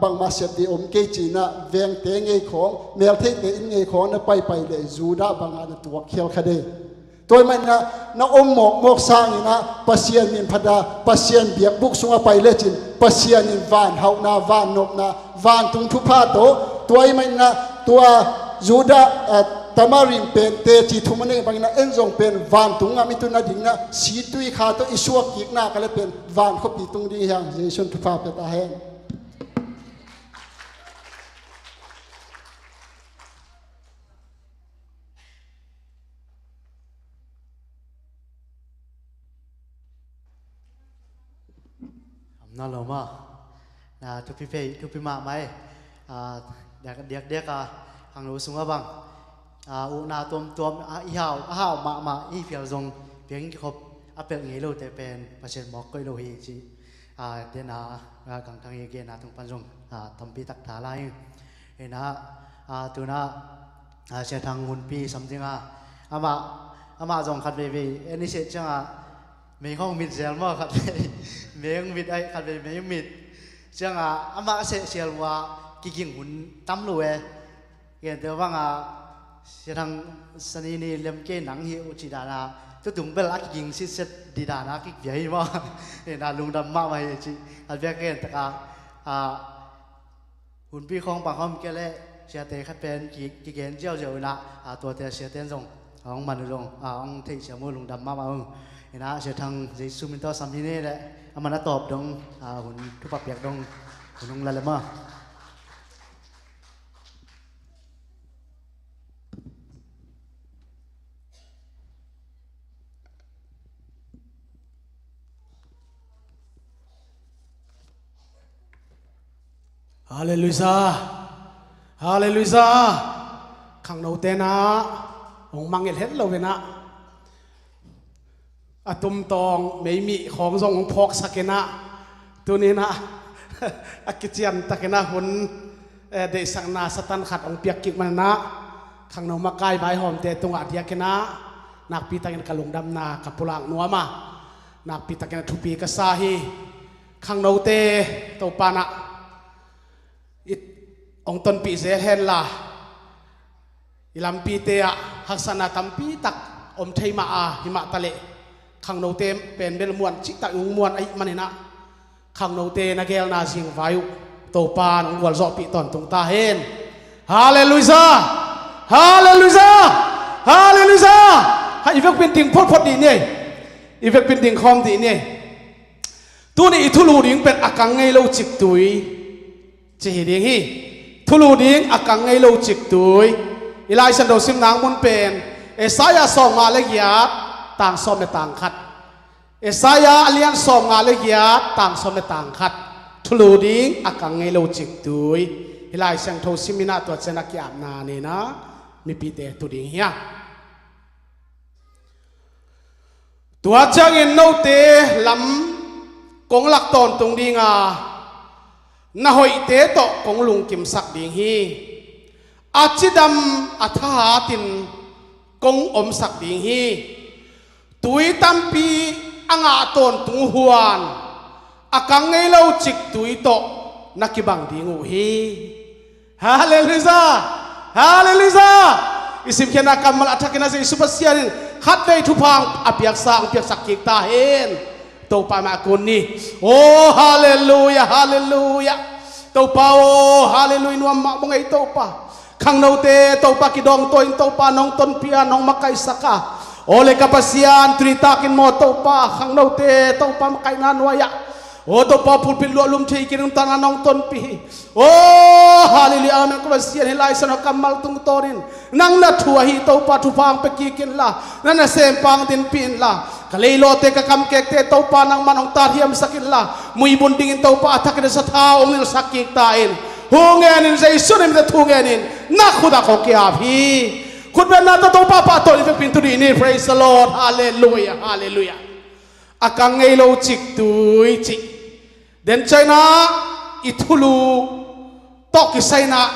bangmah sep ding om kei ci-in ah vengte ngei khawng, meltheihte inn ngei khawng na paipai leh Judah bangah na tuak khial kha ding. Tua ahih manin ah na om mawkmawk sangin ah Pasian min phat a, Pasian biakbuk sungah pai lecin Pasian in van hauhna, van nopna, vantung thupha tawh, tua ahih manin ah tua Judah, eh, Tamar in pen teci thum a neih bangin ah en zong pen vantung gam i tun nadingin ah situikha tawh i suak kikna ka le pen van khuapi tung ding hi hang. Jesu in thupha pia ta hen. Om nawn lo maw. Na, thupi phei, thupi mahmah e. A, diak, diak, diak a, khangno sungah bang, a, ukna tuamtuam, a, i hau, a hau mahmah, i phial zong piang kikhop a pelh ngei lote pen Pasian mawk koih lo hi ci. A, den a, a, Kangthang i genna tung pan zong, a, tampi tak tha lai hi. Ina, a, tuna, a, Sia Thang hunpi sam ding a, amah, amah zong khat veivei en i seh ciangah mei hong mit zel maw, khat vei mei hong mit ai, khat vei mei hong mit ciangah amah a seh sial uh a kiging hun tam lo e. Gente bangah Sia Thang Sani ni lem kei nang hi uh ci dan a, tutung bel a kiging sitset di dan a kik pia hi maw. Ina lungdam mahmah hi ci. Khat vei a gen takah, a, hunpi khawng bang khawng kei leh siate khat pen ki, kigen ziauziau inah, a, tuate siate in zong a hong man uh zong, a, hong theihsiam uh lungdam mahmah uh. Inah Sia Thang Jesu min tawh sam hi ni leh a man a tawp dong, a, hun thupha piak dong hun hong la lem a. Halleluiah. Halleluiah. Khangnote na hong mangngilh het lo inah a tumtawng meimih khawng zong hong phawksak inah tuni inah a kiciantak inah hun, eh, deihsakna Satan khat hong piak kik man inah khangno makai vaihawmte tungah diak inah nakpi takin ka lungdamna ka pulak nuam a, nakpi takin a thupi ka sa hi. Khangnote Topa in ah i hong tonpih zel henla, i lampite ah haksatna tampi tak om thei mah a, hi mah taleh khangnote pen bel muan cihtak i hong muan ahih manin ah, khangnote na geelna zingvai uh Topa in hong gualzawhpih tawntung ta hen. Halleluiah! Halleluiah! Halleluiah! Ha, i vekpi in ding photphot dih ni. I vekpi in ding khawm dih ni. Tuni i thulu ding pen a kang ngei lo ciktui ci hi ding hi. Thulu ding a kang ngei lo ciktui. I Lai Siangtho simna mun pen Isaiah sawmnga le giat, tang sawm le tang khat. Isaiah a lian sawmnga le giat, tang sawm le tang khat. Thulu ding a kang ngei lo ciktui. Hih Lai Siangtho sim in ah tua ciang a ki-apna nei in ah mipite tu ding hi a. Tua ciangin note lam kong lak tawntung ding a, na hoihte tawh kong lungkimsak ding hi. A cidam a thahatin kong omsak ding hi. Tui tampi a ngah tawntung uh huan a kang ngei lo ciktui tawh na kibang ding uh hi. Halleluiah! Halleluiah! I simkhiatna kammal a thakin ah Jesu Pasian in khatvei thupha a piaksa, hong piaksak kik ta hen. Topa mah a kun ni. Oh, halleluiah, halleluiah. Topa, oh, halleluiah, nuam mah bang ei Topa. Khangnote Topa kidawngtawi in Topa nong tonpih a, nong makaihsak a. Oh, le ka Pasian, tuni takin maw Topa, khangnote Topa makaihna nuai ah, oh, Topa pulpit luah lum thei kik in nuntakna nong tonpih hi. Oh, halleluiah, amen. Ka Pasian, hih Lai Siangtho kammal tungtawnin nang na thu ahi Topa thupha hong pia kik inla, na nasem pang dinpih inla, ka leilawte ka kamkekte Topa nangman hong tathiamsak inla, muibun dingin Topa a thakin a sathau hong nilsak kik ta in. Thu ngenin, Jesu min tawh thu ngenin na khut ah kong ki-ap hi. Khutbetna tawh Topa pahtawi vekpi in tu dih ni. Praise the Lord. Halleluiah, halleluiah. A kang ngei lo ciktui cih. Den ciangin ah i thulu tawh kisai in ah,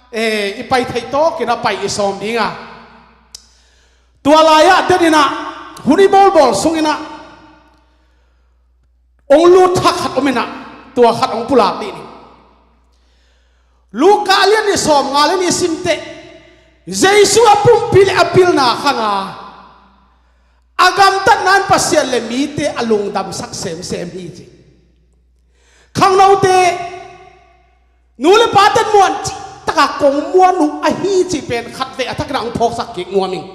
eh, i pai theih tawkin ah pai i sawm ding a. Tua lai-ah den in ah, hun i bawlbawl sungin ah hong lut thak khat om in ah, tua khat hong pulak dih ni. Luka a lian nih sawmnga le nih sim teh, Jesu a pumpi le a pilna khang a, a gamtatna in Pasian le mite a lungdamsak semsem hi ci. Khangnote, nu le pate muan cihtak a kong muan uh ahi cih pen khatvei a thakin ah hong phawksak kik nuam ing.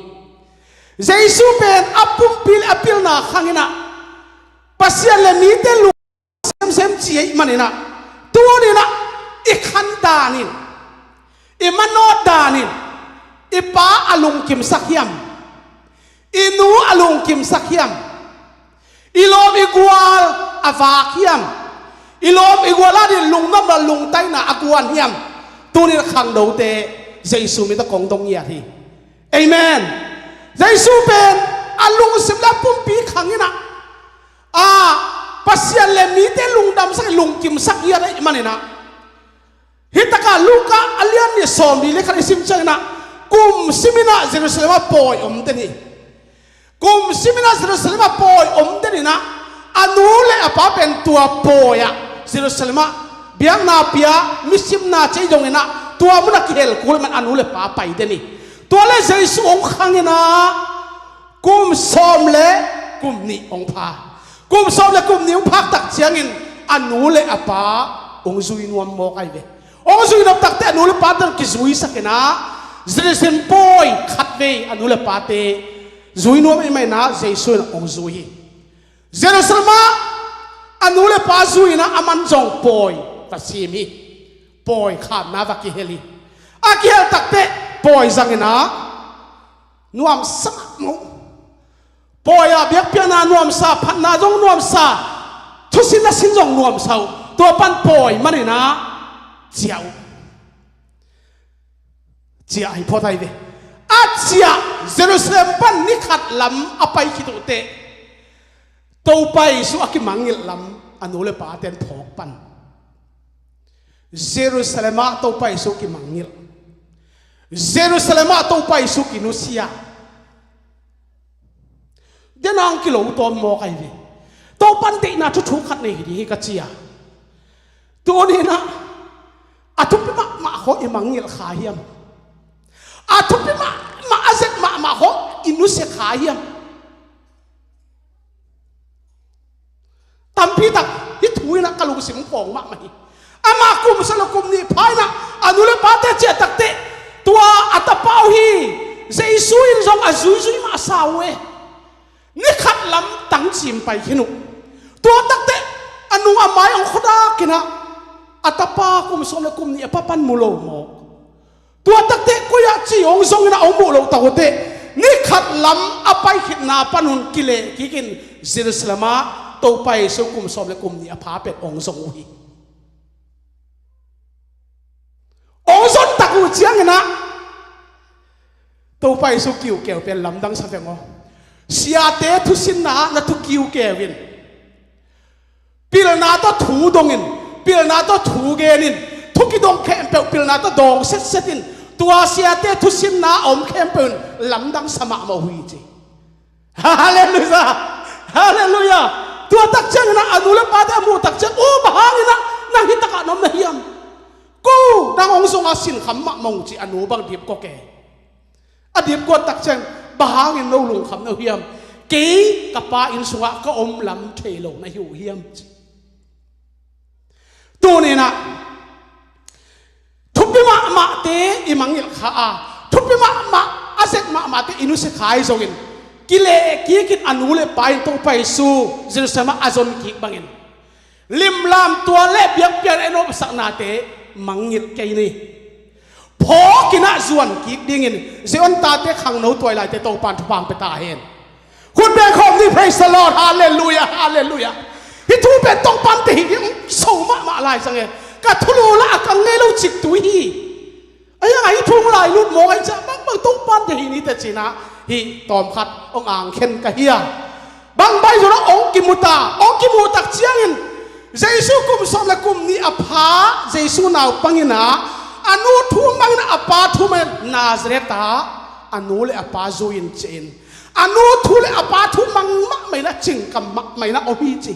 Jesu pen a pumpi le a pilna khang in ah Pasian le mite lung semsem ci ahih manin ah, tuni in ah i khan danin, i manawt danin, i Pa a lungkimsak hiam, i nu a lungkimsak hiam, i lawm i gual a vak hiam, i lawm i gual adingin lungdamna lungtaina a guan hiam, tuni in ah khangnote Jesu min tawh kong dong ngiat hi. Amen. Jesu pen a lungsim le a pumpi khang in ah, a, Pasian le mite lungdamsak, lungkimsak ngiat ahih manin ah, hih takah Luka a lian nih sawmli le khat i sim ciangin ah, kum sim in ah Jerusalem ah pawi om den hi. Kum sim in ah Jerusalem ah pawi om den in ah, a nu le a pa pen tua pawi ah, Jerusalem ah biakna pia, misimna cih zongin ah tua mun ah kihel kul man a nu le pa pai den hi. Tua le Jesu hong khang in ah, kum sawm le kum nih hong pha. Kum sawm le kum nih hong phak tak ciangin a nu le a pa hong zui nuam mawk ahi ve. Hong zui nuam tak teh a nu le pate hong kizuisak in ah, Jerusalem pawi khatvei a nu le pate zui nuam ahih manin ah Jesu in hong zui hi. Jerusalem ah a nu le pa zui in ah aman zong pawi va sim hi. Pawi khamna va kihel hi. A kihel tak teh pawi zang in ah nuamsa mah maw. Pawi ah biakpiakna nuamsa, phatna zong nuamsa, thusin a sin zong nuamsa uh. Tua pan pawi man in ah ciah uh. Ciah hi phot ahi ve. A ciah, Jerusalem pan ni khat lam a pai khit uh teh, Topa Jesu a kimangngilh lam a nu le pate'n phawk pan. Jerusalem ah Topa Jesu kimangngilh. Jerusalem ah Topa Jesu kinusia. Den a hong kilo tawm mawk ahi ve. Topan deihna thuthu khat nei hi ding hi ka ci a. Tuni-in ah a thupi mahmah khawng i mangngilh kha hiam? A thupi mahmah, a zet mahmah khawng i nusia kha hiam? Tampi tak hih thu in ah ka lungsim khawng mahmah hi. Amah kum sawm le kum nih pha in ah a nu le pate ciah takteh, tua a tapa uh hi Jesu in zong a zuizui masa uh e. Ni khat lam tangcim pai khin uh. Tua takteh a nu a mai hong khuadak in ah a tapa kum sawm le kum nih a pa pan mu lo mawk. Tua takteh koi ah ci hong zong in ah hong muh loh tak uh teh, ni khat lam a pai khitna pan un kileh kik in Jerusalem ah Topa Jesu kum sawm le kum nih a pha pen hong zong uh hi. Hong zon tak uh ciangin ah Topa Jesu kiu keu pen lamdang sa veng aw. Siate thusinna ah na thu kiu keu in, pilna tawh thu dong in, pilna tawh thu gen in, thu kidong khempeuh pilna tawh dawng setset in, tua siate thusinna a om khempeuh in lamdang sa mahmah uh hi ci. Halleluiah! Halleluiah! Tua tak ciangin ah a nu le pate a muh tak ciang, "Aw, bang hangin ah nang hih takah na om na hiam? Ko nang hong zong a sinkham mahmah ung," ci a nu bang dipkua kei. A dipkua tak ciang, "Bang hangin no lungkham na uh hiam? Kei ka pa inn sungah ka om lam thei lo na hi uh hiam?" ci. Tuni-in ah thupi mahmahte i mangngilh kha a, thupi mahmah, a zet mahmahte i nusia kha hi zongin, kileh kik in a nu le pa in Topa Jesu Jerusalem ah a zon kik bangin, limlam tual le biakpiakna i nopsaknate mangngilh kei ni. Phawk in ah zuan kik dingin Zion tate, khangno tuailaite Topa'n thupha pia ta hen. Khut beng khawm ni, praise the Lord, halleluiah, halleluiah. Hih thu pen Topa'n deih hi ding so mahmah lai sang e. Ka thulu lah a kang ngei lo cik thu hi. Ahi hang hih thu hong lai lut mawk ahih ciang bangbang Topa'n deih hi ni teh ci-in ah hih tawmkhat hong angkhen ka hi a. Bang baih zong hong kimu ta, hong kimuh tak ciangin Jesu kum sawm le kum nih a pha Jesu naupang in ah, a nu thu mang in ah, a pa thu mang in, Nazareth ah a nu le a pa zui-in ciah in, a nu thu le a pa thu mang mahmah in ah, cingkam mahmah in ah om hi ci.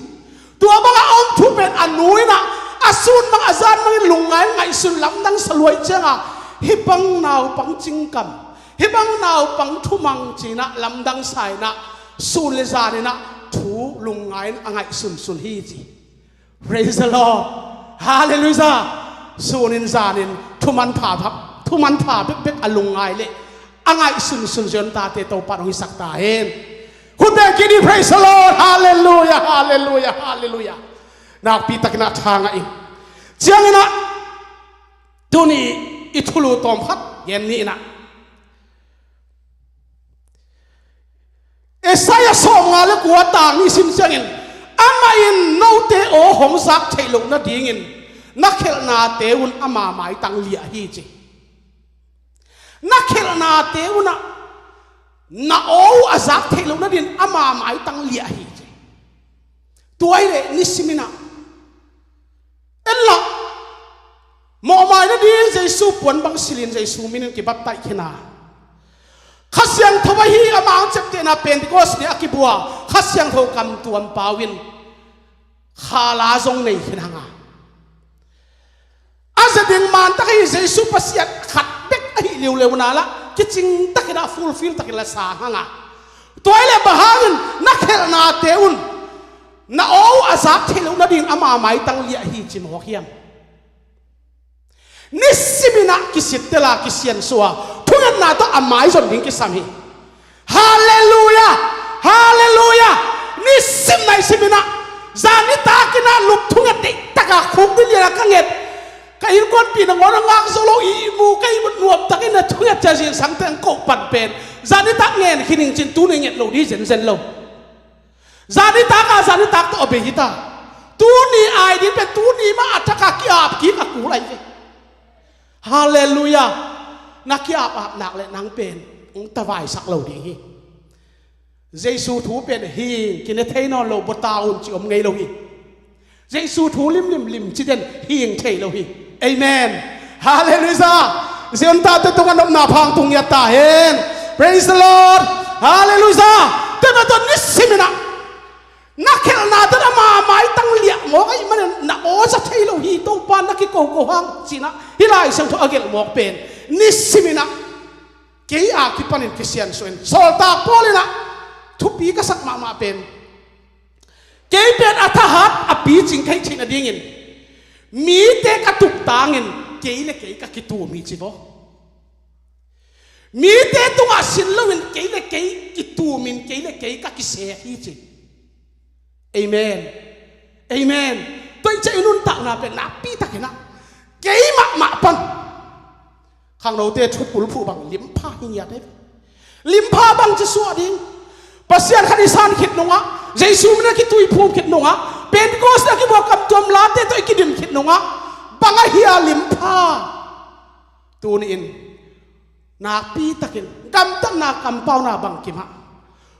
Tua bang a om thu pen a nu in ah a sun mang a zan mang in lungngai in ngaihsun lamdang sa lua ahih ciangin, hih bang naupang cingkam, hih bang naupang thu mang ci-in ah lamdang sa in ah, sun le zan in ah thu lungngai in a ngaihsunsun hi ci. Praise the Lord. Halleluiah. Sun in zan in thu manpha, thu manpha bekbek a lungngai le a ngaihsunsun Zion tate Topa'n hong hisak ta hen. Khut beng kik ni, praise the Lord. Halleluiah, halleluiah, halleluiah. Nakpi takin ah tha ngah ing. Ciangin ah tuni i thulu tawmkhat gen ni in ah, Isaiah sawmnga le kua tang nih sim ciangin, amah in note aw hong zak theih loh nadingin na khelhnate un ama maitang liah hi ci. Na khelhnate un ah na aw uh a zak theih loh nadingin ama maitang liah hi ci. Tua ahih leh nisim in ah en lah, mawhmai nading Jesu puan bang silhin Jesu min in kibaptaih khin a, Kha Siangtho ahi, ama hong ciaptehna Pentecost ni a kibua Kha Siangtho kamtuam pau in kha la zong nei khin hang a, a zia ding man tak ahi Jesu Pasian khat bek ahi liuliu na lah kicing takin ah, fulfill takin lah sang hang a. Tua ahih leh bang hangin na khelhnate un na aw uh a zak theih loh nadingin ama maitang liah hi ci mawk hiam? Nisim in ah kisittel a, kisiansuah a, thungetna tawh a maizon ding kisam hi. Halleluiah! Halleluiah! Nisim naisim in ah, zan nitak in ah lup thunget deihtak a, khukdin lian a ka nget, ka innkuanpih nangawn a ngak zo lo, ihmu ka ihmut nuamtakin a thunget ciang zingsang teng koh pan pen, zan nitak ngen khin ing cin, tuni nget lo ding zenzen lo. Zan nitak a zan nitak tawh a bei hi ta. Tuni ai ding pen tuni mah a thak a ki-ap kik a kul ahi ve. Halleluiah. Na ki-ap ap nak leh nang pen hong tavaisak lo ding hi. Jesu thu pen hing, kine thei nawn lo, bua ta un ci om ngei lo hi. Jesu thu limlim lim ci den hing thei lo hi. Amen. Halleluiah. Zion tate tungah nopna pha hong tung ngiat ta hen. Praise the Lord. Halleluiah. Tua mah tawh nisim in ah na khelhnate mawk ahih manin na aw za thei lo hi, Topa na kiko ko hang cinah hih Lai Siangtho a gelh mawk pen nisiminah kei a kipanin kisiansuah in sawltak Paul inah thupi ka sak mahmah pen kei pen a thahat a picing ka hih theih nadingin mite ka tuktangin kei le kei ka kitum hi ci vaw. Mite tungah sin loin kei le kei kitumin kei le kei ka kisek hi ci. Amen. Amen. Tua in ciah i nuntakna pen nakpi takinah kei mahmah pan khangnote thupul phuh bang limpha hi ngiat ei. Limpha bang ci suah ding. Pasian khat i san khit nungah, Jesu min a kituiphum khit nungah, Pentecost a kibuak kamtuam late tawh i kidim khit nungah bang a hia limpha. Tuni in nakpi takin gamtatna kampauna bangkimah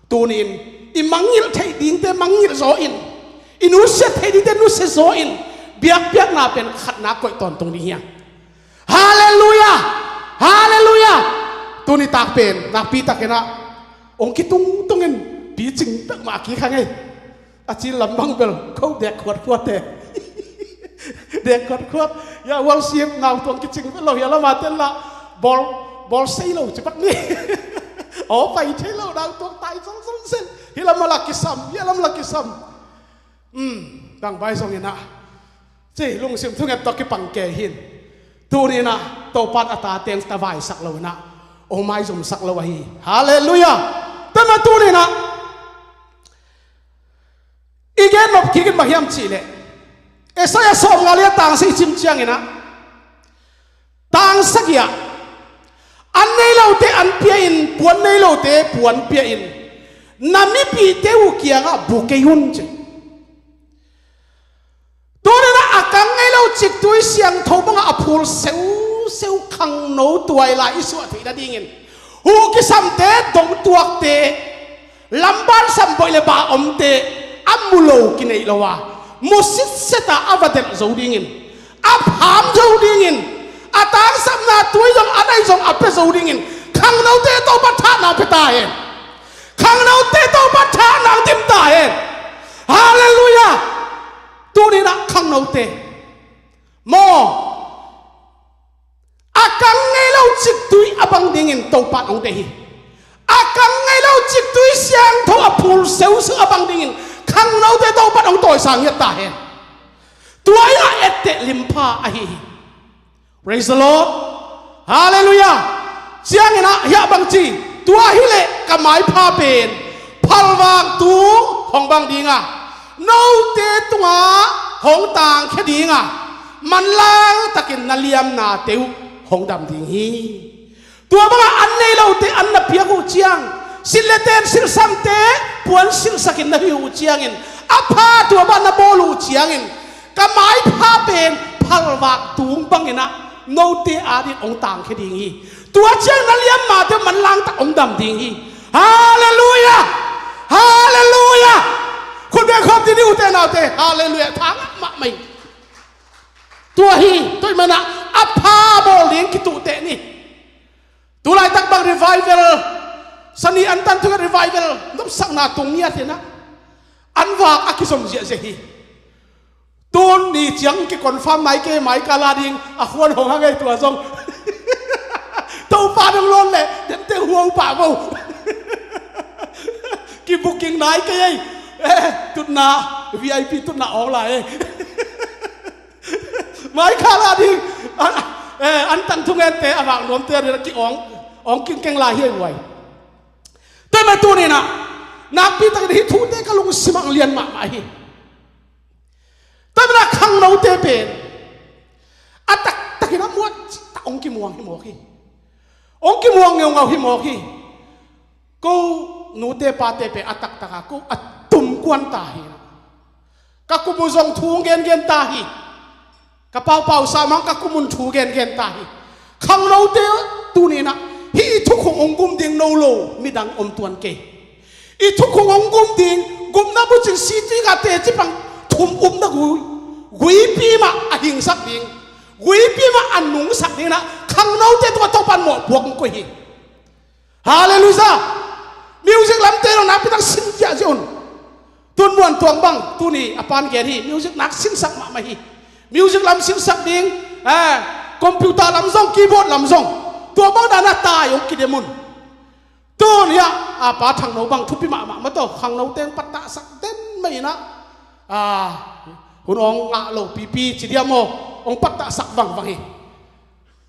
tuni in i mangngilh theih dingte mangngilh zaw in, i nusiat theih dingte nusia zaw in, biakpiakna pen khatna koih tawntung ding hiang. Halleluia. Halleluia. Tuni tak pen nakpi takinah ong kitungtungin picing pekmah kik hang ei. A cin lam bang bel ko dek khuatkhuat e. Dek khuatkhuat. Ya worship nau tuang kicing lo hi a lama ten la bol bol sei lo ci pak ni. Aw pai thei lo nau tuang tai zongzong sen hi lama la kisam hi a lam la kisam. Bang bai zong inah ci lungsim thunget tawh kipang ke hin. Tuni inah Topan a ta teng ta vaisak lo inah ong maizumsak lo ahi. Halleluia. Tema tuni inah i gen nop kik in bang hiam cihleh Isaiah sawmnga le tangsa i cim cianginah tangsa giah an nei lote an pia in puan nei lote puan pia in na mipihte uh kiangah bu kei un ci. Tuninah a kang ngei lo ciktui siangtho bangah a phul seuseu khangno tuai lai i suah theih nadingin huh kisamte dongtuakte lamban samboih le bah omte a mu lo kineih lo a mu sitseta a va delh zo dingin a pham zo dingin a tangsapna tui zong a nai zong a pia zo dingin khangnote Topa thahna pia ta hen. Khangnote Topa thahna dim ta hen. Halleluia. Tuninah khangnote maw a kang ngei lo ciktui a bang dingin Topa hong deih hi. A kang ngei lo ciktui siangtho a phul seuseu a bang dingin khangnote Topa hong tawisang hiat ta hen. Tua inah etteh limpha ahi hi. Praise the Lord. Halleluia. Cianginah hiah bang ci tua hileh ka maipha pen phalvak tung hong bang dinga note tungah hong tangkhia dinga manlang takin na liamnate uh hong dam ding hi. Tua bangah an nei lote an na piak uh ciang silhleten silhsamte puan silhsakin na hi uh ciangin a pha tua bangah na bawl uh ciangin ka maipha pen phalvak tung banginah note adin hong tangkhia ding hi. Tua ciang na liam mate manlang tak hong dam ding hi. Halleluia. Halleluia. Khut beng khawm dih ni ute naute. Halleluia. Thangah mahmah hi. Tua hi tua hi manah a pha bawl ding kituhteh ni. Tulaitak bang revival sani an tan thunget revival nopsakna tung ngiat hinah an vak a kizom ziahziah hi. Tun ni ciang kiconfirm mai ke mai kala ding a khuan hong hang ei tua zong. Topa dong lawn leh dente huau pah vo. Kibooking nai kei ei. Eh, tutna V I P tutna awng lai ei. Mai khala ding an, eh, an tan thungente a vak nuamte a ding a ki awng awng kingkeng lai hi ei uai. Tua mah tuninah nakpi takin hih thute ka lungsimah lian mahmah hi. Tua mah khangnote pen a taktakin a muat tak hong kimuang hi mawk hi. Hong kimuang ngeungau hi mawk hi. Ko nute pate pen a taktaka ko a tumkuan ta hi. Ka kum uh zong thu gengen ta hi. Ka paupau samang ka kum un thu gengen ta hi. Khangnote tuninah hih i thukhung hong gum ding no lo midang om tuan kei. I thukhung hong gum ding gupna bucin siti ka teci pang thum upna gui guipi mah a hingsak ding guipi mah a nungsak dinginah khangnote tungah Topan mawhpuak hong koih hi. Halleluia. Music lamte lo nakpi tak sin ziahziah un. Tun Muan Tuang bang tuni a pan gen hi, music nak sinsak mahmah hi. Music lam sinsak ding, eh, computer lam zong, keyboard lam zong, tua bang dan a tai hong kidem un. Tun hiah a pa Thangno bang thupi mahmah mah tawh, khangno teng pattahsak den mah inah, ah, hun awng ngah lo pipi ci diam aw, hong pattahsak vangvang hi.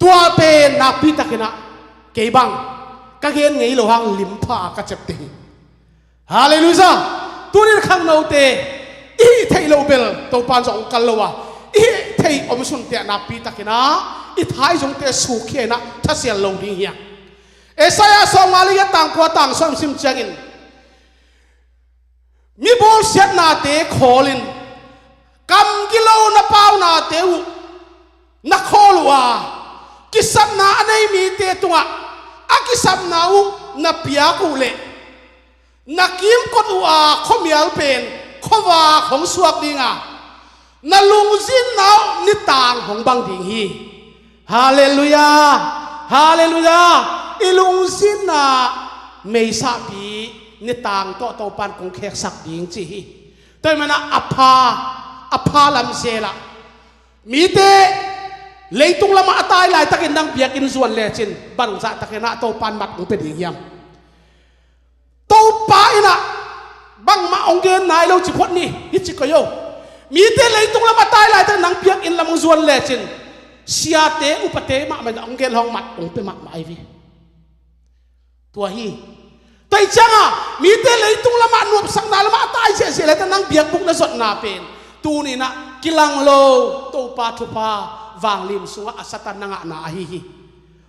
Tua pen nakpi takinah kei bang ka gen ngei lo hang limpha ka cep ding hi. Halleluiah. Tunin khangnote i hih theih loh bel Topan zong hong kal lo a, i hih theih omsunte ah nakpi takinah i thaizongte sukkhia inah thasial lo ding hi hang. Isaiah sawmnga le giat, tang kua tang sawm sim ciangin, mi bawlsiatnate khawlin, kam gilo na paunate uh na khawl uh a, kisapna a nei mite tungah a kisapna uh na piak uh leh, na kimkot uh a khuamial pen khuavak hong suak ding a, na lungzinna uh nitang hong bang ding hi. Halleluiah. Halleluiah. I lungzinna meisahpi nitang tawh Topan kong kheksak ding ci hi. Tua ahih manah a pha, a pha lam zelah mite leitung lamah a tai laitakin nang biakinn zuan lecin bangzah takinah Topan mat hong pia ding hiam? Topa inah bangmah hong gen nai lo ci phot ni, hi ci koi o. Mite leitung lam a tai laitakin nang biakinn lam hong zuan lecin siate upate mahmah inah hong gen hong mat hong pia mahmah ahi ve. Tua hi. Tua hi cianga mite leitung lamah nuamsakna lamah a tai ziahziah laitakin nang biakbuk na zotna pen tuninah kilang lo Topa thupha vanglian sungah a Satan na ngahna ahi hi.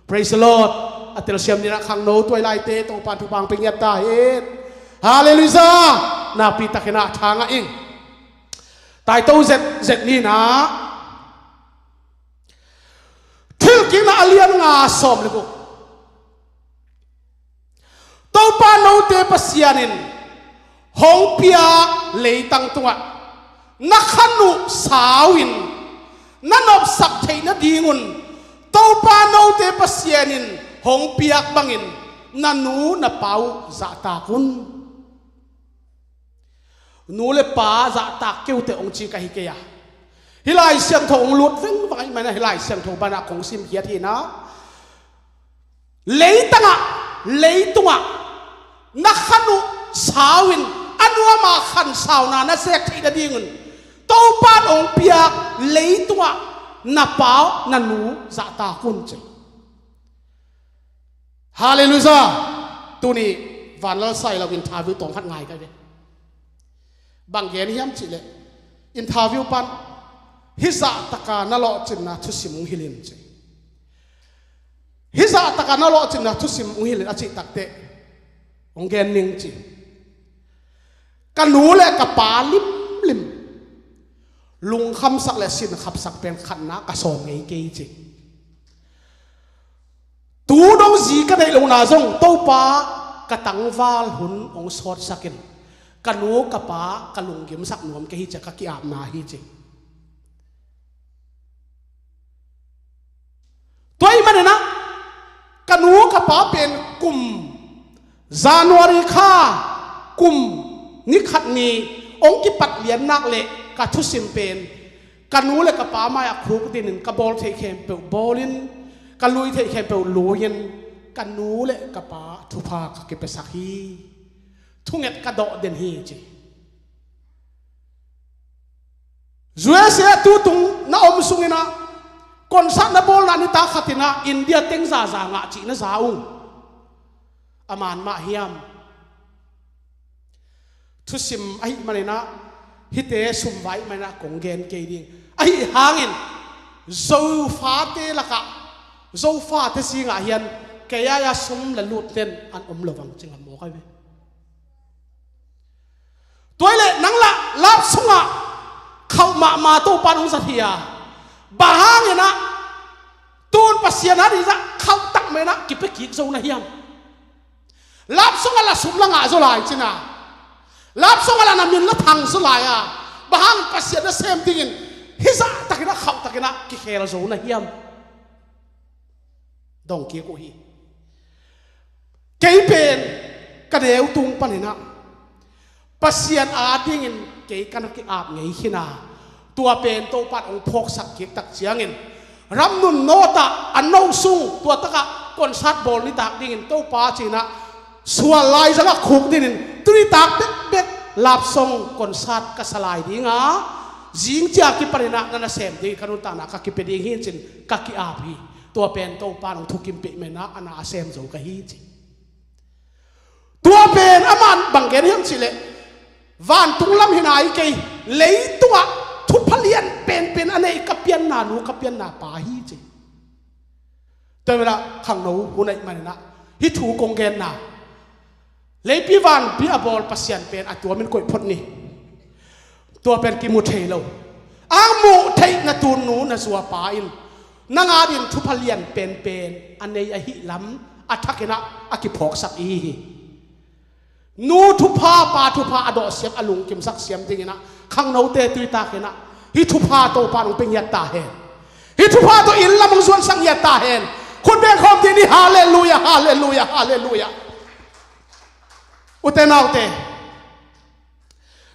Praise the Lord. A telsiam ninah khangno tuailaite Topan thupha hong pia ngiat ta hen. Halleluiah. Nakpi takinah thangah ing. Taito zet zet ninah Thilkikna a lian nga sawm le guk. Topa note Pasian in hong piak leitang tungah na khan uh sau in na nopsak theih nadingun Topa note Pasian in hong piak bangin na nu na pa uh zahtak un. Nu le pa zahtak keute hong ci ka hi kei a, hih Lai Siangtho hong lut vengvang ahih manah hih Lai Siangtho banah kong simkhiat hinah, leitangah, leitungah na khan uh sau in a nuama khan sauna na zek theih nadingun Topan hong piak leitungah na pa uh na nu zahtak un ci. Halleluiah. Tuni vanlal sai lo interview tawng khat ngai kai ve. Bang gen hiam cihleh interview pan hih zahtaka na lawhcinna thusim hong hilh in ci. Hih zahtaka na lawhcinna thusim hong hilh in a cih takteh hong gen ning ci. Ka nu le ka pa limlim lungkhamsak le sinkhapsak pen khatna ka sawm ngei kei ci. Tu dong zi ka neih lohna zong Topa ka tangval hun hong sawtsakin ka nu ka pa ka lunggimsak nuam kei hi ci a ka ki-apna hi ci. Tua ahih maninah ka nu ka pa pen kum January kha kum ni khat ni hong kipat lian nak leh ka thusim pen ka nu le ka pa mai-ah khukdinin ka bawl theih khempeuh bawlin ka lui theih khempeuh lui-in ka nu le ka pa thupha ka kipiasak hi. Thunget ka dawh den hi ci. U S A tutung na om sunginah concert na bawlna nitak khatinah India teng zaza ngah cih na za uh. A man mah hiam? Thusim ahih maninah hihte sumvai ahih maninah kong gen kei ding. Ahi hangin Zofate lakah Zofate singah hian kei aia sum le lut ten an om lo vang cingam mawk ahi ve. Tuai le nang lah lap sungah khauh mahmah Topan hong zat hi a, bang hanginah tun Pasian a dizah khauh tak menah kipia kik zo na hiam? Lap sungah la sum la ngah zo lai cina, lap sungah la na min la thang zo lai a, bang hang Pasian na sem dingin hizah takinah khauh takinah kikhel zo na hiam? Dong kik uh hi. Kei pen ka neu tung paninah Pasian adingin kei kan ki-ap ngei hi na. Tua pen Topa in hong phawksak kik tak ciangin, Ramnun North ah a no sung, tua takah concert bawl nitak dingin Topa ci-in ah sual laizang ah khuk dingin tu nitak bekbek love song concert ka sa lai ding a, zing ciang kipanin ah na nasem dingin ka nuntakna ka kipia ding hi ci-in ka ki-ap hi. Tua pen Topa in hong thukimpih manin ah a na a sem zo ka hi ci. Tua pen amah in bang gen hiam cih leh, vantung lam hi nai kei, leitungah thupha lian penpen a nei ka pianna nu, ka pianna pa hi ci. Tua pen ah khangno hun ahih manin ah hih thu kong genna, leipi vanpi a bawl Pasian pen a tuamin koih phot ni. Tua pen kimu thei lo. A muh theih na tun nu na zua pa in nang adingin thupha lian penpen a nei ahih lam a thakin ah a kiphawksak i hi hi. Nu thupha, pa thupha a dawhsiam, a lungkimsak siam dingin ah khangnote tu nitak in ah hih thupha Topa in hong pia ngiat ta hen. Hih thupha tawh inn lam hong zuansak ngiat ta hen. Khut beng khawm dih ni. Halleluiah, halleluiah, halleluiah. Ute naute,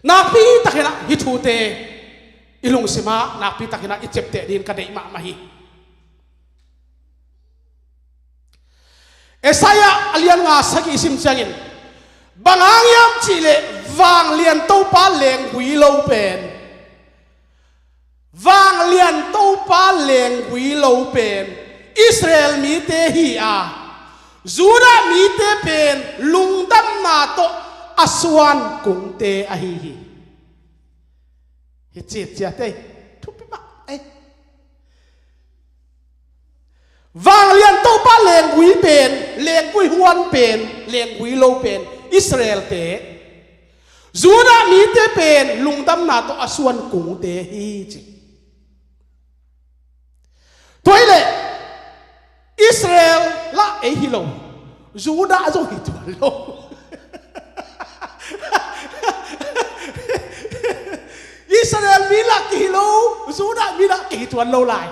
nakpi takin ah hih thute i lungsim ah nakpi takin ah i ciapteh dingin ka deih mahmah hi. Isaiah a lian nga sagih i sim ciangin, bang hang hiam cih leh vanglian Topa lenggui lo pen, vanglian Topa lenggui lo pen Israel mite hi a, Judah mite pen lungdamna tawh a suan kungte ahi hi. Hi citciat ei, thupi mah ei. Vanglian Topa lenggui pen, lenggui huan pen, lenggui lo pen Israel-te, Judah mite pen lungdamna tawh a suan kungte hi ci. Tua hi leh Israel lah ei hi lo, Judah zong hi tuan lo. Israel mi lah kihi lo, Judah mi lah kihi tuan lo lai.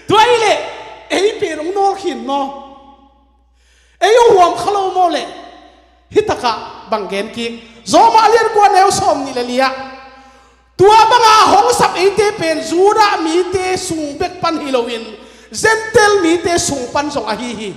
Tua hi leh ei pen hong nawl khin maw? Ei hong huam kha lo maw leh? Hi takah bang gen kik, Rom a lian kua neu sawm nih le li ah, tua banga hong sap eite pen Judah mite sung bek pan hi loin Gentile mite sung pan zong ahi hi.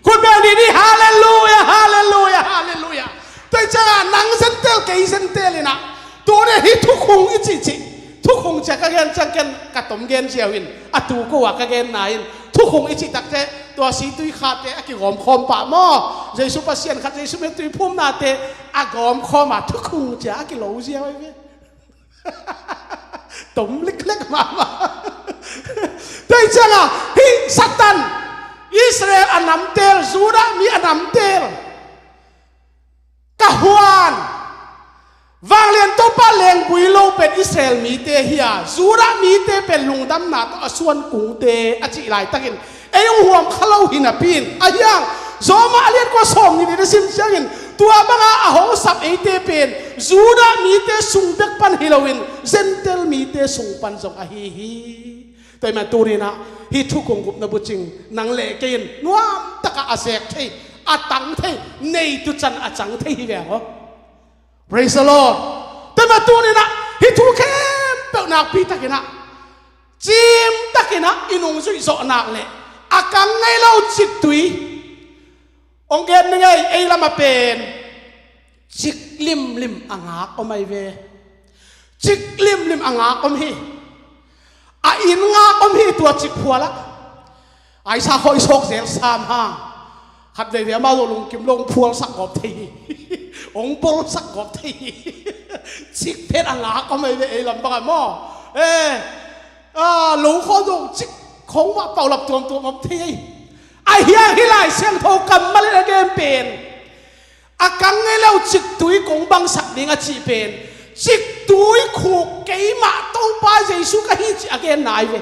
Khut beng dih ni. Halleluiah, halleluiah, halleluiah. Tua hi ciangah nang Gentile, kei Gentile in ah, tuni hih thukhung i cihcih, thukhung ci-a ka gen ciang ken ka tom gen ziau in, a tu ko-a ka genna in, thukhung i cih takteh tua situi khate a kigawm khawm pah maw? Jesu Pasian khat, Jesu mintui phumnate a gawm khawm a thukhung ci-a a kilo ziau ahi ve. Tom liklek mahmah. Tua hi ciangah hih Satan, Israel a namtel, Judah mi a namtel, ka huan, vanglian Topa lenggui lo pen Israel mite hi a, Judah mite pen lungdamna tawh a suan kungte a cih laitakin ei hong huam kha lo hi napi-in, ahi hang Rom a lian kua sawm nih le li na sim ciangin, tua banga a hong sap eite pen Judah mite sung bek pan hi loin Gentile mite sung pan zong ahi hi. Tua ahih manin tuni-in ah hih thukhung gupna bucing nang le kei in nuam takah a zek thei, a tang thei, neitu can a cang thei hi veng aw. Praise the Lord. Tua ahih manin tuni-in ah hih thu khempeuh nakpi takin ah, cim takin ah i nungzuih zawh nak leh a kang ngei lo ciktui, hong gen ni ngei, ei lamah pen cik limlim a ngak om ahi ve. Cik limlim a ngak om hi. A inn ngak om hi tua cik phualah. Aisa khawh i sawk zel sam hang. Khat veivei amau zong lungkim lo hong phualsak gawp thei hi. Hong bolsak gawp thei hi. Cik phet a ngak om ahi ve ei lam bangah maw? Eh, a, lo khawh zong cik khawng mah paulap tuamtuam om thei hi. Ahi hang hih Lai Siangtho kammal in a gen pen, a kang ngei lo ciktui kong bangsak ding a cih pen, ciktui khuk keimah Topa Jesu ka hi cih a genna ahi ve.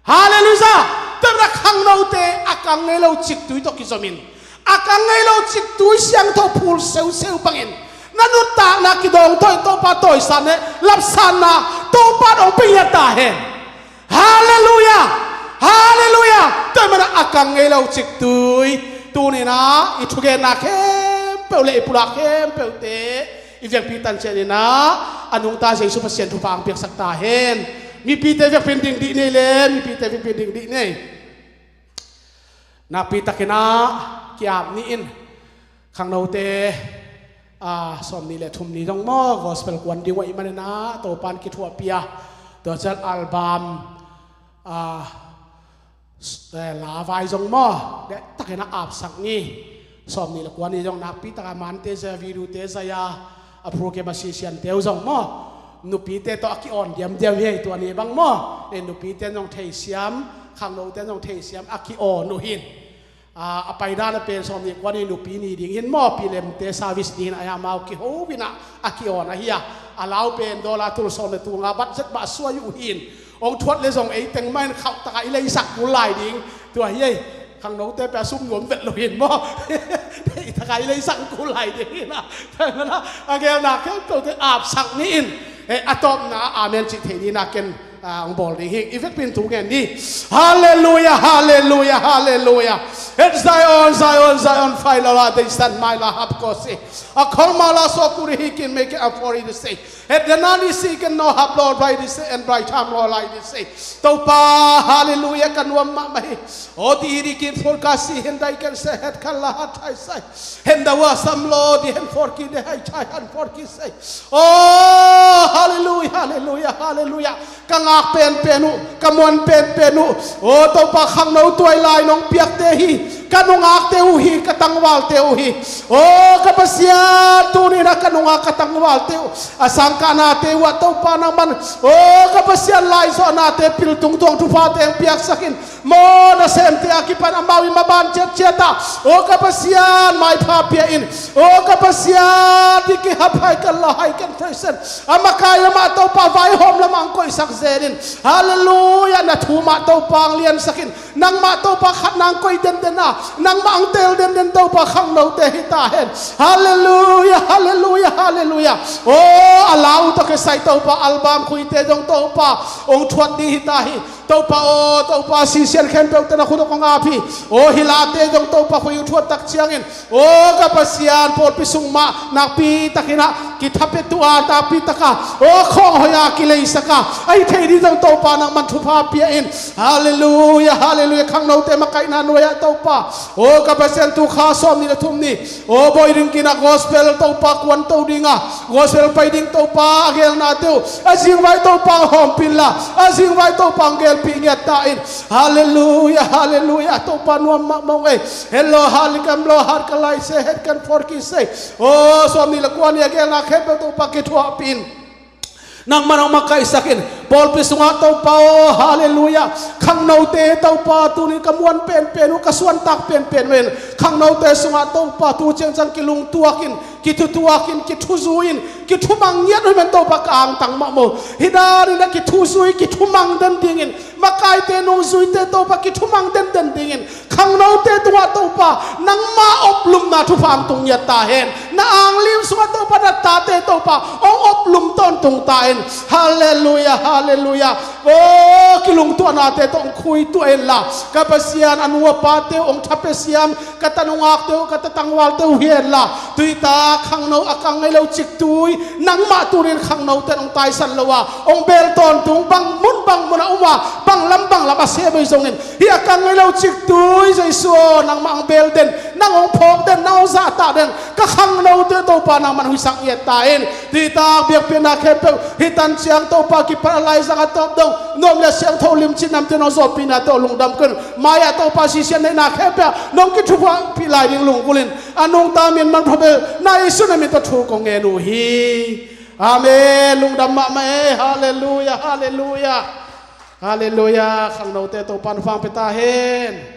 Halleluiah. Tua ahih manin khangnote a kang ngei lo ciktui tawh kizomin, a kang ngei lo ciktui siangtho phul seuseu bangin na nuntakna kidawngtawh in Topa tawisang leh lapsanna Topa in hong pia ngiat ta hen. Halleluiah. Halleluiah. Tua ahih manin a kang ngei lo ciktui, tuni-in ah i thugenna khempeuh khempeuh le i pulak khempeuhte i vekpi tancian in ah a nungta Jesu Pasian thupha ang piaksak ta hen. Mipite vekpi in ding dih nei le, mipite vekpi in ding dih nei. Nakpi takin ah ki-ap ni in, khangnote, a, sawmnih le thum ni zong maw, gospel kuan ding uh ahih manin ah Topa'n kithuahpih a, tua ciang album, a, s-, eh, lavai zong maw, deh takin ah apsak ni. Sawmnih le kua ni zong nakpi takin ah mante zai a, video te zai a, a program a sisiante uh zong maw, nupite tawh a ki-awn diamdiam hi ei, tua ni bang maw. Eh, nupite zong theisiam, khangnote zong theisiam a ki-awn uh hin. A, a paidan a pen sawmnih kua ni nupi ni ding hin maw, Pi Lemte service ding hin a, amau kiho in ah a ki-awn ahi a. A lau pen dollar tul sawm le tul nga budget mah suai uh hin. Hong thuat le zong ei teng mah in khauh takin i leisak kul lai ding. Tua hi ei, khangnote pen a sum nuam vet lo hin maw. Ei takin i leisak kul lai ding hi na. Tua hi manin ah a gelna khempeuhte apsak ni in. Eh, a tawpna ah amen cih thei ni nakin, ah, hong bawl ding hi. I vekpi in thu ngen ni. Halleluiah, halleluiah, halleluiah. Het Zion, Zion, Zion, failala deisan maila hapkosi. A kolmala sokuri hikin meke a forisi. Het denani sikin no hap lo rai dise en rai tham lo lai dise. Topa, halleluiah, ka nuam mahmah hi. O di iri kin forkasi hendai ken se het kala hat hai sai. Hendawa sam lo di hen forki de hai thai han forki sai. O, halleluiah, halleluiah, halleluiah. Ka ngak penpen uh, ka muan penpen uh. O Topa, khangno tuai lai nong piakte hi. Ka nungakte uh hi, ka tangvalte uh hi. O ka Pasian, tuni in ah ka nungak ka tangvalte uh, a sangkahnate uh ah Topa nangman, o ka Pasian, laizawhnate, pil tungtuang thuphate hong piaksak in. Maw nasemte a kipan amau i maban ciatciat ah, o ka Pasian, maipha pia in. O ka Pasian, di kihaphai kan lahai kan thei sen. A makai lamah Topa vaihawm lamah ang koihsak zen in. Halleluiah, na thu mah Topa ang liansak in. Nangmah Topa khat nang koih denden a, nangmah ang teel denden Topa khangnote hi ta hen. Halleluiah, halleluiah, halleluiah. O a lau tawh kisai Topa album khuite zong Topa hong thuat ding hi ta hi. Topa aw, Topa, sisian khempeuhte na khut ah kong ap hi. Aw, hilate zong Topa khui uh thuat tak ciangin, aw ka Pasian, pawlpi sung mah nakpi takin ah kithapetu a, nakpi taka, aw, khawng hoih a kileisak a, a hi thei ding zong Topa nangman thupha pia in. Halleluiah, halleluiah. Khangnote makaihna nuai ah Topa, aw ka Pasian, tu kha sawmnih le thum ni, aw, bawi ding kin ah gospel Topa kuanto ding a, gospel pai ding Topa a gelnate uh a zingvai Topa hong hawmpih inla, a zingvai Topa hong gelpih ngiat ta in. Halleluiah, halleluiah. Topa nuam mahmah ung ei. Hello, halikam lo, hat ka lai se, het kan forki se. Aw, sawmnih le kua ni a gelna khempeuh Topa kithuahpih in. Nangman hong makaihsak in. Pawlpi sungah Topa aw, halleluiah. Khangnote Topa tuni ka muan penpen uh, ka suantak penpen uh in. Khangnote sungah Topa tu ciangciang kilungtuak in, kithutuak in, kithuzui in, kithumang ngiat uh hi men Topa, ka angtang mahmah uh. Hi dan in ah kithuzui, kithumang den dingin, makaite nungzuite Topa kithumang denden dingin, khangnote tungah Topa nangma oplumna thupha ang tung ngiat ta hen. Na anglim sungah Topa na tate Topa hong oplum tawntung ta in. Halleluiah, halleluiah. Aw, kilungtuahnate tawh hong khuituah inla, ka Pasian, a nu a pate uh hong thapia siam, ka ta nungakte uh, ka ta tangvalte uh hi henla, tuitak khangno a kang ngei lo ciktui nangmah tunin khangnote in hong taisan lo a, hong beel tawntung, bang mun bang mun a um a, bang lam bang lam a sem uh hi zongin, hih a kang ngei lo ciktui Jesu aw, nangmah hong beel den, nang hong phawk den, nang hong zahtak den, ka khangnote Topa nangman huisak ngiat ta in. Tuitak biakpiakna khempeuh hih tan ciang Topa kipan a laizang a tawp dong, nuam le siangtho limci namte in hong zawhpihna tawh lungdam kei un. Mai-ah Topa sisian neihna khempeuh ah nong kithuahpih lai ding lunggulh in. A nungta min manpha bel na Jesu na min tawh thu kong ngen uh hi. Amen. Lungdam mahmah ei. Halleluiah, halleluiah. Halleluiah. Khangnote Topa'n hong pia ta hen.